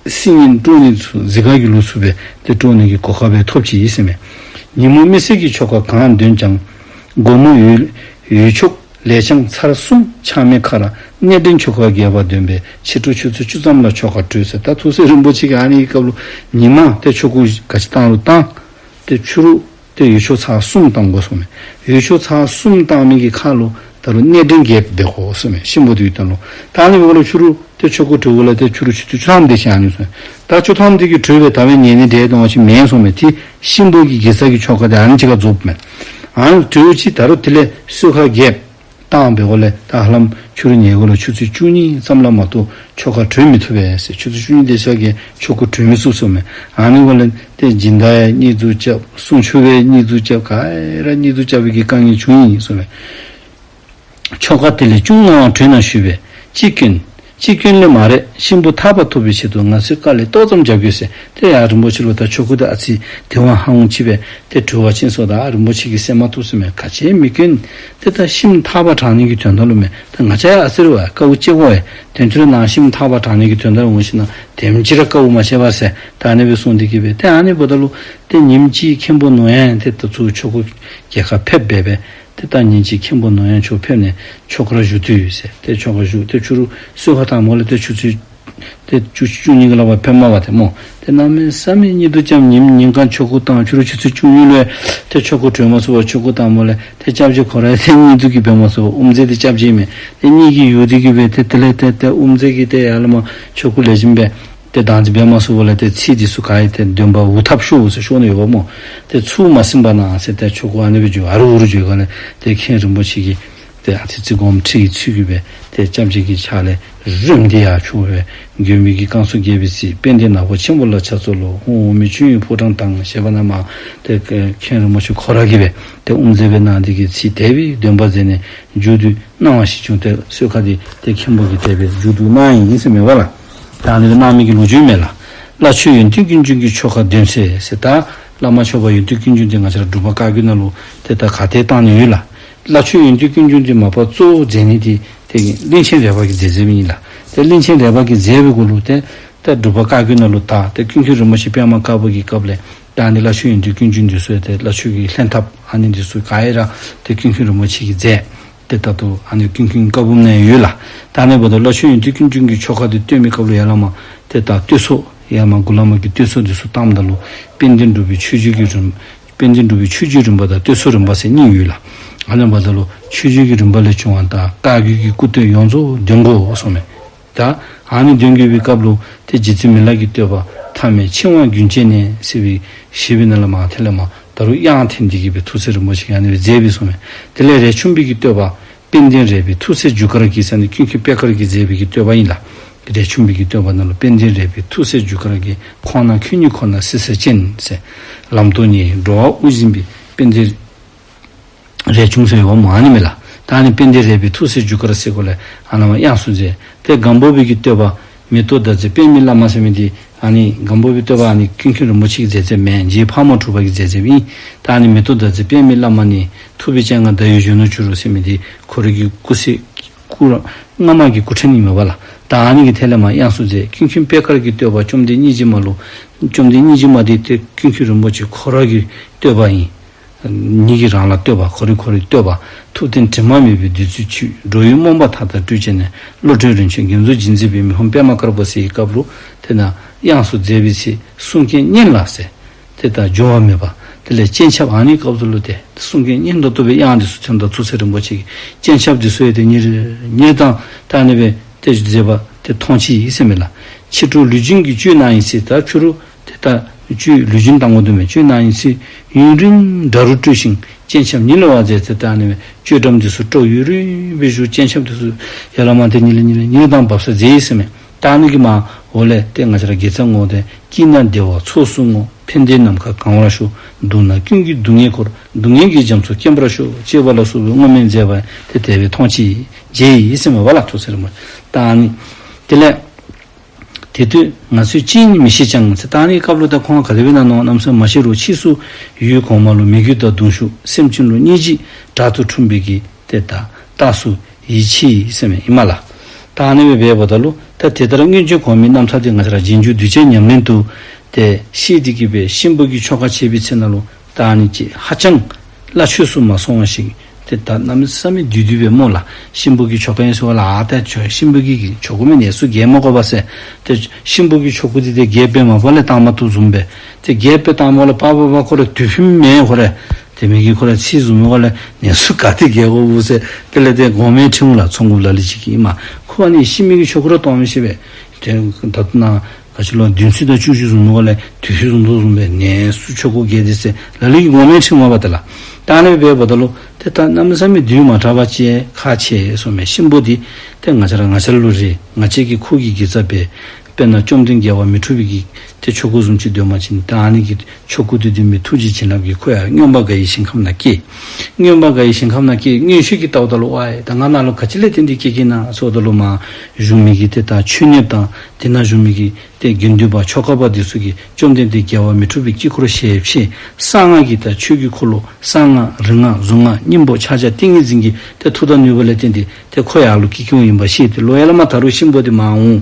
སིལ་སྙན་དཀྲོལ་ནི་ཚུ་ཛི་ག་གི་ལུགས་སུ་སྦེ་ཏེ་དཀྲོལ་ནི་གི་གོ་སྐབས་སྦེ་ཐོབ་ཅི་ཨིན་ཟེར་མས། ཉིན་མོ་མི་བསད་ཀྱི་ཆོ་ག་གང་འདོན་ཀྱང་། དགོང་མོ་འོད་འོད་ཆོག་ ལས་བྱང་ཚར་གསུམ་ཆག་མེད་ཁར། གནས་འདྲེན་ཆོ་ག་རྒྱས་པ་འདོན་པས། ཕྱི་དྲོ་ཆུ་ཚོད་བཅུ་ཙམ་ལ་ཆོ་ག་གྲོལ་ཟེར། ད་ཐུགས་སྲས་རིན་པོ་ཆེ་གིས་ཨ་ནི་གི་སྐབས་ལུ་ཉིན་མ་ཏེ་ཆོ་ག་ག་ཅི་བཏང་རུང་བཏང་། ཏེ་ཕྱི་རུ་ཏེ་འོད་ཆོག་ཚར་གསུམ་བཏང་དགོ་གསུངམ་མས། འོད་ཆོག་ཚར་གསུམ་བཏང་མི་གི་ཁར་ལུ་ད་རུང་གནས་འདྲེན་རྒྱས་པ་འབད་དགོ་གསུངམ་མས། གཤིན་པོ་འདི་ཡོདཔ་ད་ལུ། ད་ཨ་ནི་འབདཝ་ལས་ཕྱི་རུ་ཏེ་ཆོ་ག་གྲོལ་བ་ལས་ཏེ་ཕྱི་རུ་ཆུ་ཚོད་བཅུ་ཐམ་དེ་ཅིག་ཨ་ནི་སོང་། ད་བཅུ་ཐམ་དེ་གི་གྲོལ་བའི་ད་བའི་ཉལ་ནི་འདྲ་དོ་ཅིག་མེད་གསུངམ་མས། ཏེ་གཤིན་པོ་གི་དགེ་རྩ་གི་ཆོ་ག་དེ་ཨ་ནི་ཅིག་ཁར་རྫོགསཔ་མས། ཨ་ནི་གྲོལ་ཅི། ད་རུང་དེ་ལས་གསོལ་ཁ་རྒྱསཔ་བཏང་འབདཝ་ལས་ད་ཧ་ལམ་ཕྱི་རུ་ཉལ་དགོ་ལོ། ཆུ་ཚོད་བཅུ་གཉིས་ཙམ་ལས་མ་གཏོགས་ཆོ་ག་གྲོལ་མི་ཚུགས་པས་ཟེར། ཆུ་ཚོད་བཅུ་གཉིས་དེ་ཅིག་གི་ཆོ་ག་གྲོལ་མི་ཚུགས་གསུངམ་མས། ཨ་ནི་འབདཝ་ལས་ཏེ་སྦྱིན་བདག་ཡང་གཉིད་དུ་རྐྱབ། གསུང་ཆོག་པའི་གཉིད་དུ་རྐྱབ། ག་ར་གཉིད་དུ་རྐྱབ་པའི་གི་དཀའ་ངལ་བྱུང་ཡི་གསུངམ་མས། ཆོ་ག་དེ་ལས་ཅུང་སྔ་བར་གྲོལ་ན་ཞུས་པས། ཅི་སྐྱོན། ཅི་སྐྱོན་ལས་མ་རེད། གཤིན་པོ་ཐར་པ་ཐོབ་པའི་ཆེད་དུ་ང་ཚོས་དཀའ་ལས་ཏོག་ཙམ་རྒྱབ་དགོས་ཟེར། ཏེ་ཡར་རིན་པོ་ཆེ་ལུ་ད་ཆོ་ག་དེ་ཨ་ཙི་དེ་བ་ཧ་འོང་ཅི་པས། ཏེ་གྲོལ་བ་ཅིན་སོ་ད་རིན་པོ་ཆེ་གིས་ཟེར་མ་བཏུབ་གསུངམ་མས། ག་ཅི་མི་སྐྱོན། ཏེ་ད་གཤིན་ཐར་པ་དྲང་ནི་གི་དོན་དག་ལུ་མས། ད་ང་བཅས་ཡང་ཨ་ཙི་རེ་བ་དཀའཝ་སྤྱད་དགོ་པས། དེ་ཚུ་ནང་གཤིན་ཐར་པ་དྲང་ནི་གི་དོན་དག་ལུ་འོང་ཞིན་ན་དེམ་ཅིག་ར་དཀའཝ་མ་སྤྱད་པར་ཟེར། ད་ཨ་ནི་སྦེ་གསུངས་ཏེ་གི་སྦེ་ཏེ་ཨ་ནི་འབདཝ་ད་ལུ་ཏེ་ཉིནམ་གཅིག་མཁན་པོ་ནོར་དབྱངས་ཏེ་ད་ཚུར་ཆོ་ག་རྒྱས་ཁར་ཕེབས་སྦེ་སྦེ། ཏེ་ད་ཉིནམ་གཅིག་མཁན་པོ་ནོར་དབྱངས་མཆོག་ཕེབས་ནས་ཆོ་གར་བཞུགས་ཏེ་ཡོད་ཟེར། ཏེ་ཆོ་གར་བཞུགས་ཏེ་ཕྱི་རུ་གསོལ་ཁ་བཏངམ་ལས་ཏེ་ཆུ་ཚོད་ཏེ་བཅུ་བཅུ་གཉིས་ཀྱི་ལ་བ་ཕེབས་མ་པ་ཏེ་སྨོ། ཏེ་གནམ་མེད་ས་མེད་གཉིད་དུ་རྐྱབ། ཉིནམ་ཉིན་གང་ཆོ་ག་བཏང་། ཕྱི་རུ་ཆུ་ཚོད་བཅུ་གཉིས་ལུ་ཏེ་ཆོ་ག་གྲོལ་མ་ཚུགས་པར་ཆོ་ག་བཏངམ་ལས་ཏེ་སྐྱབས་རྗེ་ཁོ་ར་ཏེ་གཉིད་དུ་གིས་འབད་མ་ཚུགས་པར་དབུ་མཛད་དེ་སྐྱབས་རྗེ་མས། ཏེ་གཉིད་ཀྱིས་གཡུགས་ཏེ་གི་སྦེ་ཏེ་དེ་ལས་ཏེ་ཏེ་དབུ་མཛད་ཀྱིས་ཏེ་ཡར་ལས་མར་ཆོ་ག་ལེགས་ཤོམ་སྦེ་ཏེ་བདག་འཛིན་འབད་མ་ཚུགས་པ་ལས་ཏེ་ཚིག་འདི་ཚུ་ག་ཡི་ཏེ་འདོན་པ་འུ་ཐབ་ཤོར་ཟེར་ཤོར་ནི་ཡོདཔ་སྨོ། ཏེ་ཚུར་མ་ཟིན་པ་ན་ཟེར་ཏེ་ཆོ་ག་ཨ་ནི་སྦེ་བརྗོད། ཨ་རུ་འུ་རུ་བརྗོད་ག་ལས་ཏེ་མཁན་རིན་པོ་ཆེ་གིས་ཏེ་ཨ་ཙི་ཙི་སྒོམ་ཁྲིད་ཀྱི་ཚུལ་གྱིས་སྦེ་ཏེ་སྐྱབས་རྗེ་གི་ཕྱག་ལས་རིམ་འདི་ཡར་ཆོག་སྦེ་མགོན་པོའི་གི་བསྐང་གསོ་རྒྱས་པའི་ཚིག། དཔལ་ལྡན་ནག་པོ་ཆེན་པོ་ལ་ཕྱག་འཚལ་ལོ། ཧཱུྃ་འོག་མིན་ཆོས་དབྱིངས་ཕོ་བྲང་དང་ཞེས་པ་ནས་མར་ཏེ་མཁན་རིན་པོ་ཆེ་ཁོ་ར་གིས་སྦེ་ཏེ་དབུ་མཛད་སྦེ་གནང་སྟེ་གི་ཚིག་དེ་སྦེ་འདོན་པ་མཛད་ནས་མཇུག་བསྡུ་གནང་བ་ཞིག་བྱུང་། ཏེ་གསོལ་ཁ་འདི་ཏེ་མཁན་པོ་གིས་དེ་སྦེ་མཇུག་བསྡུ་གནང་ཡི་ཟེར་མས་པ་ལགས། ད་ཨ་ནི་སྦེ་གནང་མི་གི་ལོ་རྒྱུས་མས་ལགས། བླ་མཆོད་ཡོན་ཏན་ཀུན་འབྱུང་གི་ཆོ་ག་འདོན་ཟེར་ཟེར། ད་བླ་མ་མཆོད་པ་ཡོན་ཏན་ཀུན་འབྱུང་འདི་ང་བཅས་ར་འབྲུག་པ་བཀའ་བརྒྱུད་ནང་ལུ་ཏེ་ད་ག་ཏེ་བཏང་ནི་ཡོད་ལགས། བླ་མཆོད་ཡོན་ཏན་ཀུན་འབྱུང་འདི་མ་པ་གཙོ་བོ་མཛད་ནི་འདི་ཏེ་གླིང་ཆེན་རས་པ་གིས་མཛད་མཛདཔ་ཨིན་ལགས། ཏེ་གླིང་ཆེན་རས་པ་གིས་མཛད་པའི་གུ་ལུ་ཏེ་ད་འབྲུག་པ་བཀའ་བརྒྱུད་ནང་ལུ་ད་ཏེ་ཀུན་མཁྱེན་རིན་པོ་ཆེ་པདྨ་དཀར་པོ་གི་སྐབས་ལས་ད་ཨ་ནི་བླ་མཆོད་ཡོན་ཏན་ཀུན་འབྱུང་འདི་ཚུ་ཏེ་བླ་མཆོད་ཀྱི་ལྷན་ཐབས་ཨ་ནི་འདི་ཚུ་ག་ཡེ་ར་ཏེ་ཀུན་མཁྱེན་རིན་པོ་ཆེ་གིས་མཛད། ཏེ་ད་ལྟོ་ཨ་ནི་ཀུན་མཁྱེན་བཀའ་འབུམ་ནང་ཡོད་ལགས། ད་ཨ་ནི་འབདཝ་ད་བླ་མཆོད་ཡོན་ཏན་ཀུན་འབྱུང་གི་ཆོ་ག་འདི་བཏོན་མི་སྐབས་ལུ་ཡར་ལས་མར་ཏེ་ད་བསྟོད་གསོལ་ཡར་མར་མགུ་ལས་མར་གྱི་བསྟོད་གསོལ་འདི་ཚུ་བཏངམ་ད་ལུ་དཔལ་ལྡན་འབྲུག་པའི་ཆོས་རྒྱུད་ཀྱི་རིམ་དཔལ་ལྡན་འབྲུག་པའི་ཆོས་རྒྱུད་རིམ་པ་དང་བསྟོད་གསོལ་རིམ་པ་ཟེར་གཉིས་ཡོད་ལགས། ཨ་ནི་འབདཝ་ད་ལུ་ཆོས་རྒྱུད་ཀྱི་རིམ་པ་ལས་བྱུང་བ་དང་བཀའ་བརྒྱུད་ཀྱི་སྐུ་བསྟོད་ཡོངས་རྫོགས་འདོན་དགོ་གསུངམ་མས། ད་ཨ་ནི་འདོན་དགོ་པའི་སྐབས་ལུ་ཏེ་རྗེ་བཙུན་མི་ལ་གི་བསྟོད་པ་ཐ་མལ་འཆིང་བ་རྒྱུན་ཆད་ནས་ཟེར་བའི་ཞེས་པའི་ནང་ལས་མར་དེ་ལས་མར་ད་རུང་དབྱངས་འཐེན་ཏེ་གི་སྦེ་ཐུགས་སྲས་རིན་པོ་ཆེ་གིས་ཨ་ནི་སྦེ་མཛད་པས་གསུངམ་མས། དེ་ལས་རས་ཆུང་པའི་གི་བསྟོད་པ་དཔལ་ལྡན་རས་པའི་ཐུགས་སྲས་རྒྱུ་སྐར་གྱི་ཟེར་ནི་ཀུན་མཁྱེན་པད་དཀར་གྱིས་མཛད་པའི་གི་བསྟོད་པ་ཨིན་ལགས། རས་ཆུང་པའི་གི་བསྟོད་པ་ནང་ལུ་དཔལ་ལྡན་རས་པའི་ཐུགས་སྲས་རྒྱུ་སྐར་གྱི། ཁོང་ན་ཁྱོད་ཉིད་ཁོ་ན་བསིལ་ཟེར་ཅན་ཟེར། ལམ་སྟོན་ནི་འགྲོ་བ་དབུགས་འབྱིན་པའི་དཔལ་ལྡན་རས་ཆུང་ཟེར་ཡོདཔ་སྨོ། ཨ་ནི་མས་ལགས། ད་ཨ་ནི་དཔལ་ལྡན་རས་པའི་ཐུགས་སྲས་རྒྱུ་སྐར་ཟེར་གོ་ལས་ཨ་ནཱ་མར་དབྱངས་སུ་མཛད། ཏེ་སྒམ་པོ་པའི་གི་བསྟོད་པ་མེ་ཏོག་ཟླ་མཛེས་པདྨའི་བླ་མ་ཟེར་མི་འདི་ཨ་ནི་སྒམ་པོ་པའི་བསྟོད་པ་ཨ་ནི་ཀུན་མཁྱེན་རིན་པོ་ཆེ་གིས་མཛད་མཛདཔ་མེན། རྗེ་ཕག་མོ་གྲུ་པ་གིས་མཛད་མཛདཔ་ཨིན། ད་ཨ་ནི་མེ་ཏོག་ཟླ་མཛེས་པདྨའི་བླ་མ་ནི། ཐུབ་པའི་སྤྱན་སྔར་ཟླ་འོད་གཞོན་ནུར་གྱུར་ཟེར་མི་འདི་ཁོ་རའི་གི་སྐུ་ཚེ་སྐུ་ར་སྔ་མ་གི་སྐུ་ཕྲེང་ཨིན་མས་པ་ལགས། ད་ཨ་ནི་གི་ཐད་ལས་མར་དབྱངས་སུ་མཛད། ཀུན་མཁྱེན་པད་དཀར་གྱི་བསྟོད་པ་བཅོམ་ལྡན་སྙིང་རྗེ་མ་ལུ། བཅོམ་ལྡན་སྙིང་རྗེ་མ་འདི་ཏེ་ཀུན་མཁྱེན་རིན་པོ་ཆེ་ཁོ་ར་གི་བསྟོད་པ་ཨིན། ཉིད་ཀྱིས་རང་ལ་བསྟོད་པ། ཁོ་རའི་ཁོ་རའི་བསྟོད་པ། ཐུབ་བསྟན་དྲི་མ་མེད་པའི་བདུད་རྩིའི་ཆུས། འགྲོ་བའི་རྨོངས་པ་མཐའ་དག་བཀྲུས་བྱས་ནས། བློ་གྲོས་རིན་ཆེན་རྒྱ་མཚོ་འགྱེད་མཛད་པའི། མི་ཕམ་པདྨ་དཀར་པོ་ཟེར་བའི་སྐབས་ལུ་དེ་ན་དབྱངས་སུ་མཛད་པའི་ཚེ་གསུང་སྐད་སྙན་ལ་ཟེར། ཏེ་ད་འགྱུར་བ་མེད་པ། དེ་ལས་སྤྱན་ཆབ་ཨ་ནི་སྐབས་སུ་ལུ་ཏེ་གསུང་སྐད་སྙན་ཏོང་ཏོ་སྦེ་དབྱངས་འདི་ཚུ་ཐོན། ད་ཐུགས་སྲས་རིན་པོ་ཆེ་གི་སྤྱན་ཆབ་འདི་ཚུ་ཡང་ཏེ་ཉིལ་ཉིལ་དང་ད་ཨ་ནི་སྦེ་ཏེ་མཛད་པ་ཏེ་མཐོང་ཅི་ཟེར་མས་ལགས། ཕྱི་དྲོ་ལུས་སྦྱིན་གྱི་བཅུད་གནང་ཡི་ཚེ། ད་ཕྱི་རུ་ཏེ་ད་བཅུད་ལུས་སྦྱིན་བཏང་དགོ་དོ་མས། བཅུད་གནང་ཡི་ཚེ་ཡུན་རིང་དྲག་རུ་སྤྲོས་ཤིང་སྤྱན་ཆབ་ཉིལ་བར་མཛད་ཟེར། ད་ཨ་ནི་སྦེ་ཅོད་འགྲམ་འདི་ཚུ་དཀྲོགས་ཡུན་རིང་སྦེ་བཞུགས། སྤྱན་ཆབ་འདི་ཚུ་ཡར་ལས་མར་ཏེ་ཉིལ་ཉིལ་ཉིལ་དང་འབབ་ས་མཛད་ཡི་ཟེར་མས། ད་ཨ་ནི་གི་མར་འོག་ལས་ཏེ་ང་བཅས་ར་དགེ་རྩ་བསྔོ་སྟེ། སྐྱིད་ན་བདེ་བ་ཚོགས་སུ་བསྔོ། ཕན་བདེ་ནམ་མཁའ་གང་བར་ཤོག། སྡུག་ན་ཀུན་གྱི་སྡུག་བསྔལ་འཁོར། སྡུག་བསྔལ་གྱི་རྒྱ་མཚོ་སྐེམ་པར་ཤོག། ཅེས་པ་ལ་སོགས་པའི་བསྔོ་སྨོན་མཛད་པ་ཏེ་དེ་སྦེ་མཐོང་ཅི། མཇལ་ཡི་ཟེར་མས་པ་ལགས། ཐུགས་སྲས་རིན་པོ་ཆེ། ད་ཨ་ནི་དེ་ལས་དེ་དུས་ང་ཚོས་ཅི་ཡིན་མི་ཤེས་ཀྱང་ཟེར། ད་ཨ་ནི་སྐབས་ལུ་ད་ཁོང་ག་དེ་སྦེ་ན་མནོ་ནམ་ཟེར་མ་ཤེས་རུང་ཕྱིས་སུ་ཡུལ་གོང་མ་ལུ་མོས་གུས་དང་གདུང་ཤུགས་སེམས་ཅན་ལུ་སྙིང་རྗེ་དྲག་ཏུ་འཁྲུངས་པའི་གི་ཏེ་ད་རྟགས་སུ་ཡིད་ཆེས་ཡི་ཟེར་མས་ཨིན་མས་ལགས། ད་ཨ་ནི་སྦེ་འབདཝ་ད་ལུ་ད་དེ་ལྟར་སྔོན་བྱོན་གོང་མའི་རྣམ་ཐར་འདི་ང་བཅས་ར་རྗེས་འཇུག་གདུལ་བྱའི་ཉམས་ལེན་དུ་ཏེ་ཤེས་ཏེ་གི་སྦེ་གཤིན་པོ་གི་ཆོ་ག་བྱེད་པའི་ཚེ་ན་ལུ་ད་ཨ་ནི་ཅིག་ཧ་ཅང་སླ་ཆོས་སུ་མ་སོང་བ་ཞིག་ ཏེ་ད་གནམ་མེད་ས་མེད་དུས་དུས་སྦེ་སྨོ་ལགས། གཤིན་པོ་གི་ཆོ་ག་ཨིན་ཟེར་བ་ལགས། ཨ་ཏེ་ཆོ་གཤིན་པོ་གི་གི་ཆོ་ག་མེན་ནི་ཚུ་རྒྱལ་མ་དགོ་པས་ཟེར། ཏེ་གཤིན་པོ་གི་ཆོ་ག་འདི་ཏེ་རྒྱལ་འབད་མ་པ་ལས་བཏང་མ་བཏུབ་བཟུམ་སྦེ། ཏེ་རྒྱལ་འབད་བཏང་མ་པ་ལས་པ་པ་པ་ཁོ་ར་དུས་ཕུན་མེན་ཁོ་ར། ཏེ་མི་གིས་ཁོ་ར་ཚིག་བཟུམ་མའི་སྒོ་ལས་ཨ་ནི་ཚུ་ག་ཏེ་རྒྱལ་དགོཔ་ཟེར་དེ་ལས་ཏེ་དགོངསམ་ཁྲེལ་འོང་ལགས། ཚོགས་འགོཔ་ལ་ལུ་ཅིག་གིས་ཨིན་མས། ཁོ་ཨ་ནི་གཤིན་མི་གི་ཆོ་ག་ར་གཏོགས་མི་ཤེས་པས། ཏེ་ད་ལྟོ་ན་ག་ཅི་ལོ་བདུན་ཚིགས་དང་བཅུ་བཞི་བཟུམ་མའི་སྒོ་ལས་དུས་ཚོད་བཟུང་དོ་བཟུམ་སྦེ་ཨ་ནི་ཚུ་ཆོ་ག་རྒྱས་ཏེ་ཟེར་ལ་ལུ་གིས་དགོངསམ་ཁྲེལ་འོང་པ་ཏེ་ལགས། ད་ཨ་ནི་སྦེ་འབདཝ་ད་ལུ་ཏེ་ད་གནམ་མེད་ས་མེད་དུས་མ་དྲགས་པ་ཅིན་ཁག་ཆེ་སོང་མས། གཤིན་པོ་འདི་ཏེ་ང་བཅས་ར་ང་བཅས་ལུ་རེ་ང་བཅས་ཀྱིས་ཁོ་གི་དགེ་རྩ་འབད། དཔེར་ན་བཅོམ་ལྡན་རྒྱལ་བ་མི་འཁྲུགས་པའི་གི་ཏེ་ཆོ་ག་བཟུམ་ཅིག་འདོད་པ་ཅིན་ད་ཨ་ནི་གི་ཆོ་ག་འདི་འདི་མི་ཐུགས་རྗེ་བྱིན་རླབས་ཀྱིས་ཁོ་ཡང་མངོན་པར་དགའ་བའི་ཞིང་ཁམས་ནང་སྐྱེས། མངོན་པར་དགའ་བའི་ཞིང་ཁམས་ནང་སྐྱེས། མངོན་ཤེས་ཀྱིས་བལྟཝ་ད་ལུ་ཨའེ་ད་ང་ནཱ་ལུ་ག་ཅི་ལས་བརྟེན་ཏེ་སྐྱེ་སྐྱེ་ན་ཟེརཝ་ད་ལུ་མར་བཞུགས་མི་གི་ཏེ་ད་མཆོད་གནས་དང་དེ་ནང་བཞུགས་མི་གི་ཏེ་དགེ་འདུན་པ་ཆོ་ག་པ་འདི་ཚུ་གིས་བཅོམ་ལྡན་འདས་རྒྱལ་བ་མི་འཁྲུགས་པའི་དཀྱིལ་འཁོར་ཞལ་ཕྱེ། གསང་སྔགས་ཀྱི་ད་ཆོས་ཀྱི་འཁོར་ལོ་གསང་སྔགས་རིག་སྔགས་གཟུངས་སྔགས་སྙིང་པོ་ཕྱག་རྒྱ་ཏིང་ངེ་འཛིན་གྱི་ཏེ་མཐུ་དང་ནུས་པ་ལས་བརྟེན་ཏེ་ཏེ་ཁོ་ཡར་ལུ་སྐྱེ་སྐྱེཝ་ཨིན་པ་ཤེས་ཏེ་ལོག་ཡར་ལས་མར་ད་རུང་གཤིན་པོ་འདི་མར་འོང་།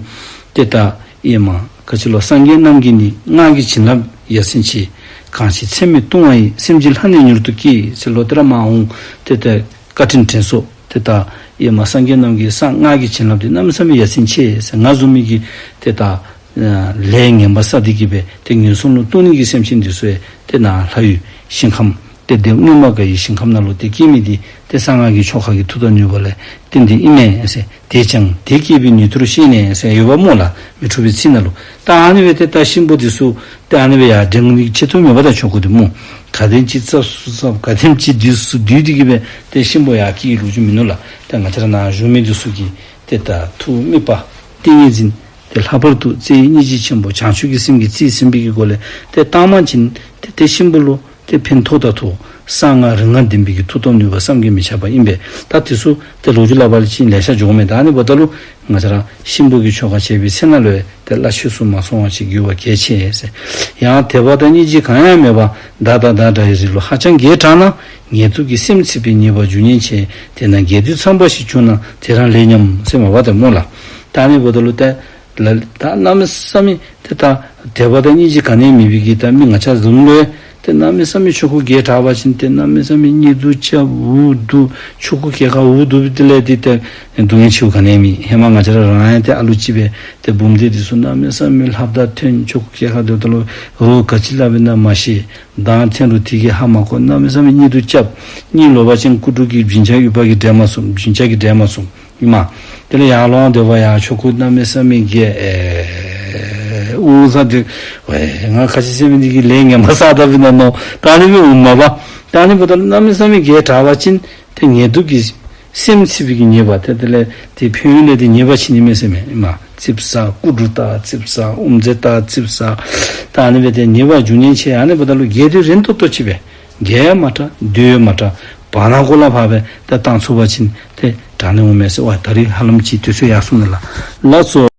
ཏེ་ད་ཨེ་མ་ག་ཅི་ལོ། སངས་རྒྱས་རྣམས་ཀྱིས་ནི་སྔགས་ཀྱི་བྱིན་རླབས་ཡར་སེང་ཆེ། གང་ཞིག་ཚད་མེད་ལྟུང་བ་ཡི། སེམས་ཅན་ལྷ་ནི་མྱུར་དུ་སྐྱེ་ཟེར་ལོག་ཏེ་ར་མར་འོང་། ཏེ་ད་བཀའ་དྲིན་དྲན་གསོ། ཏེ་ད་ཨེ་མ་སངས་རྒྱས་རྣམས་ཀྱི་གསང་སྔགས་ཀྱི་བྱིན་རླབས་འདི་གནམ་མེད་ས་མེད་ཡར་སེང་ཆེ་ཟེར། ང་བཟུམ་མའི་གི་ཏེ་ད་ལས་ངན་པ་བསགས་ཏེ་གི་སྦེ་ཏེ་ངན་སོང་ལུ་ལྟུང་ནི་གི་སེམས་ཅན་འདི་ཚུ་ཡང་ཏེ་ནཱ་ལྷ་ཡུལ་ཞིང་ཁམས་ཏེ་དེ་མངོན་པར་དགའ་བའི་ཞིང་ཁམས་ནང་ལུ་ཏེ་སྐྱེ་མི་འདི་ཏེ་གསང་སྔགས་ཀྱི་ཆོ་ག་གི་མཐུ་དང་ནུས་པ་ལས་བརྟེན་ཏེ་ཨིན་མས་ཟེར། དེས་ཀྱང་དེ་སྐྱེས་པའི་ནུས་མཐུར་ཤེས་ནས་ཟེར་ཡོདཔ་སྨོ་ལགས། མི་འཁྲུགས་པའི་ཚིག་ནང་ལུ། ད་ཨ་ནི་སྦེ་ཏེ་ད་གཤིན་པོ་འདི་ཚུ་ཏེ་ཨ་ནི་སྦེ་ཡར་འདྲེན་ནི་ཆེ་ཏོག་ཏོ་མེད་པ་ད་ཆོ་ག་འདི་སྨོ། ག་དེམ་ཅིག་བསགས་ཚུགས་བསགས། ག་དེམ་ཅིག་འདུས་ཚུགས་འདུས་ཏེ་གི་སྦེ་ཏེ་གཤིན་པོ་ཡར་སྐྱེ་ལུགས་ཅིག་མིན་ནུག་ལགས། ཏེ་ང་བཅས་ར་ནཱ་བཞུགས་མི་འདི་ཚུ་གིས་ཏེ་ད་ཐུགས་དམིགས་པ་ཏིང་ངེ་འཛིན་ཏེ་ལྷག་པར་དུ་བརྩེ་བའི་སྙིང་རྗེ་ཆེན་པོ་བྱང་ཆུབ་ཀྱི་སེམས་ཀྱིས་རྩིས་ཟིན་པའི་གི་སྒོ་ལས་ཏེ་བཏང་པ་ཅིན་ཏེ་ཏེ་གཤིན་པོ་ལུ་ཏེ་ཕན་ཐོགས་དང་ཐོགས། གསང་སྔགས་རིག་སྔགས་ལྡན་པའི་གི་མཐུ་སྟོབས་ནུས་པ་བསམ་གྱིས་མི་ཁྱབ་པ་ཨིན་པས། ད་དེ་ཚུ་ཏེ་ལོ་རྒྱུས་སླབ་པ་ཅིན་ལེ་ཤ་འགྱོཝ་མས། ད་ཨ་ནི་འབདཝ་ད་ལུ་ང་བཅས་ར་གཤིན་པོ་གི་ཆོ་ག་བྱེད་པའི་ཚེ་ན་ལུ་ཡང་ཏེ་སླ་བཅོས་སུ་མ་སོང་བ་ཅིག་དགོ་པ་གལ་ཆེ་ཟེར། ཡང་དད་པ་དང་སྙིང་རྗེ་གང་ཡང་མེད་པར་བདག་དང་བདག་འདྲ་བའི་རིགས་ལུ་ཧ་ཅང་དགེ་དྲགས་ན། ངལ་དུབ་ཀྱིས་སེམས་ཚིག་པའི་ཉེས་པ་འབྱུང་ཉེན་ཆེ། དེས་ན་དགེ་སྡིག་ཚངས་པ་ཞིག་བྱུང་ན་དེ་རང་ལེགས་སྙམ་ཟེར་མས་པ་ཏེ་སྨོ་ལགས། ད་ཨ་ནི་འབདཝ་ད་ལུ་ཏེ་ལ་ད་གནམ་མེད་ས་མེད་ཏེ་ད་དད་པ་དང་སྙིང་རྗེ་ག་ནི་ཡང་མེད་པའི་གི་ད་མི་ང་བཅས་བཟུམ་ལུ་ཡང་ཏེ་གནམ་མེད་ས་མེད་ཆོ་ག་རྒྱས་དྲགས་པ་ཅིན་ཏེ་གནམ་མེད་ས་མེད་གཉིད་དུ་རྐྱབ། འུ་སྡུག། ཆོ་ག་རྒྱས་ཁར་འུ་སྡུག་སྦེ་དེ་ལས་ཏེ་ཏེ་སྡུག་བསྔལ་ཆེཝ་ག་ནི་ཡང་མེད། ཧེ་མ་ང་བཅས་ར་རང་ཡང་ཏེ་ཨ་ལུ་ཅིག་སྦེ་ཏེ་བུམ་སྡེ་འདི་ཚུ་གནམ་མེད་ས་མེད་ལྷབ་ད་ཐོན། ཆོ་ག་རྒྱས་ཁར་སྡོདཔ་ད་ལུ་རོགས་ག་ཅི་སླབ་ཨིན་ན་མ་ཤེས། མདང་འཐེན་རུང་དེ་གིས་ཧ་མ་གོ། གནམ་མེད་ས་མེད་གཉིད་དུ་རྐྱབ། གཉིད་ལོག་པ་ཅིན་སྐུ་དྲུང་གིས་བྱིན་ཆགས་ཡུལ་པ་གིས་འདྲེན་མ་ཚུགས། བྱིན་ཆགས་ཀྱིས་འདྲེན་མ་ཚུགས། ཨིན་མས། དེ་ལས་ཡར་ལོང་སྡོད་པ་ཡང་ཆོ་ག་གནམ་མེད་ས་མེད་རྒྱས། ཨེ་འུ་ཟེར་ཏེ་ཝེ་ང་ཁ་ཅིག་ཟེར་མི་འདི་གིས་ལས་ངན་པ་བསགས་དཔ་ཨིན་ན་མནོ། ད་ཨ་ནི་སྦེ་འོངམ་མས་པ། ད་ཨ་ནི་འབདཝ་ད་གནམ་མེད་ས་མེད་རྒྱས་དྲགས་པ་ཅིན་ཏེ་ངལ་དུབ་ཀྱིས་སེམས་ཚིག་པའི་གི་ཉེས་པ་ཏེ་དེ་ལས་ཏེ་ཕན་ཡོན་ལས་ཏེ་ཉེས་པ་ཆེ་ནི་མས་ཟེར་མས། ཨིན་མས། ཙིགཔ་ཟ། སྐུ་དྲུང་དང་ཙིགཔ་ཟ། དབུ་མཛད་དང་ཙིགཔ་ཟ། ད་ཨ་ནི་སྦེ་ཏེ་ཉེས་པ་འབྱུང་ཉེན་ཆེ། ཨ་ནི་འབདཝ་ད་ལུ་རྒྱས་དུས་རན་ཏོག་ཏོ་ཅིག་སྦེ་རྒྱས་ཡང་མ་དྲགས་སྡུད་ཡང་མ་དྲགས་བར་ན་གོ་ལ་ཕར་སྦེ་ཏེ་བཏང་ཚུགས་པ་ཅིན་ཏེ་དྲག་ནི་འོང་མས་ཟེར་བ། ད་རིས་ཧ་ལམ་ཅིག་དུས་ཚོད་ཡར་སོང་ནུག་ལགས། ལགས་སོ།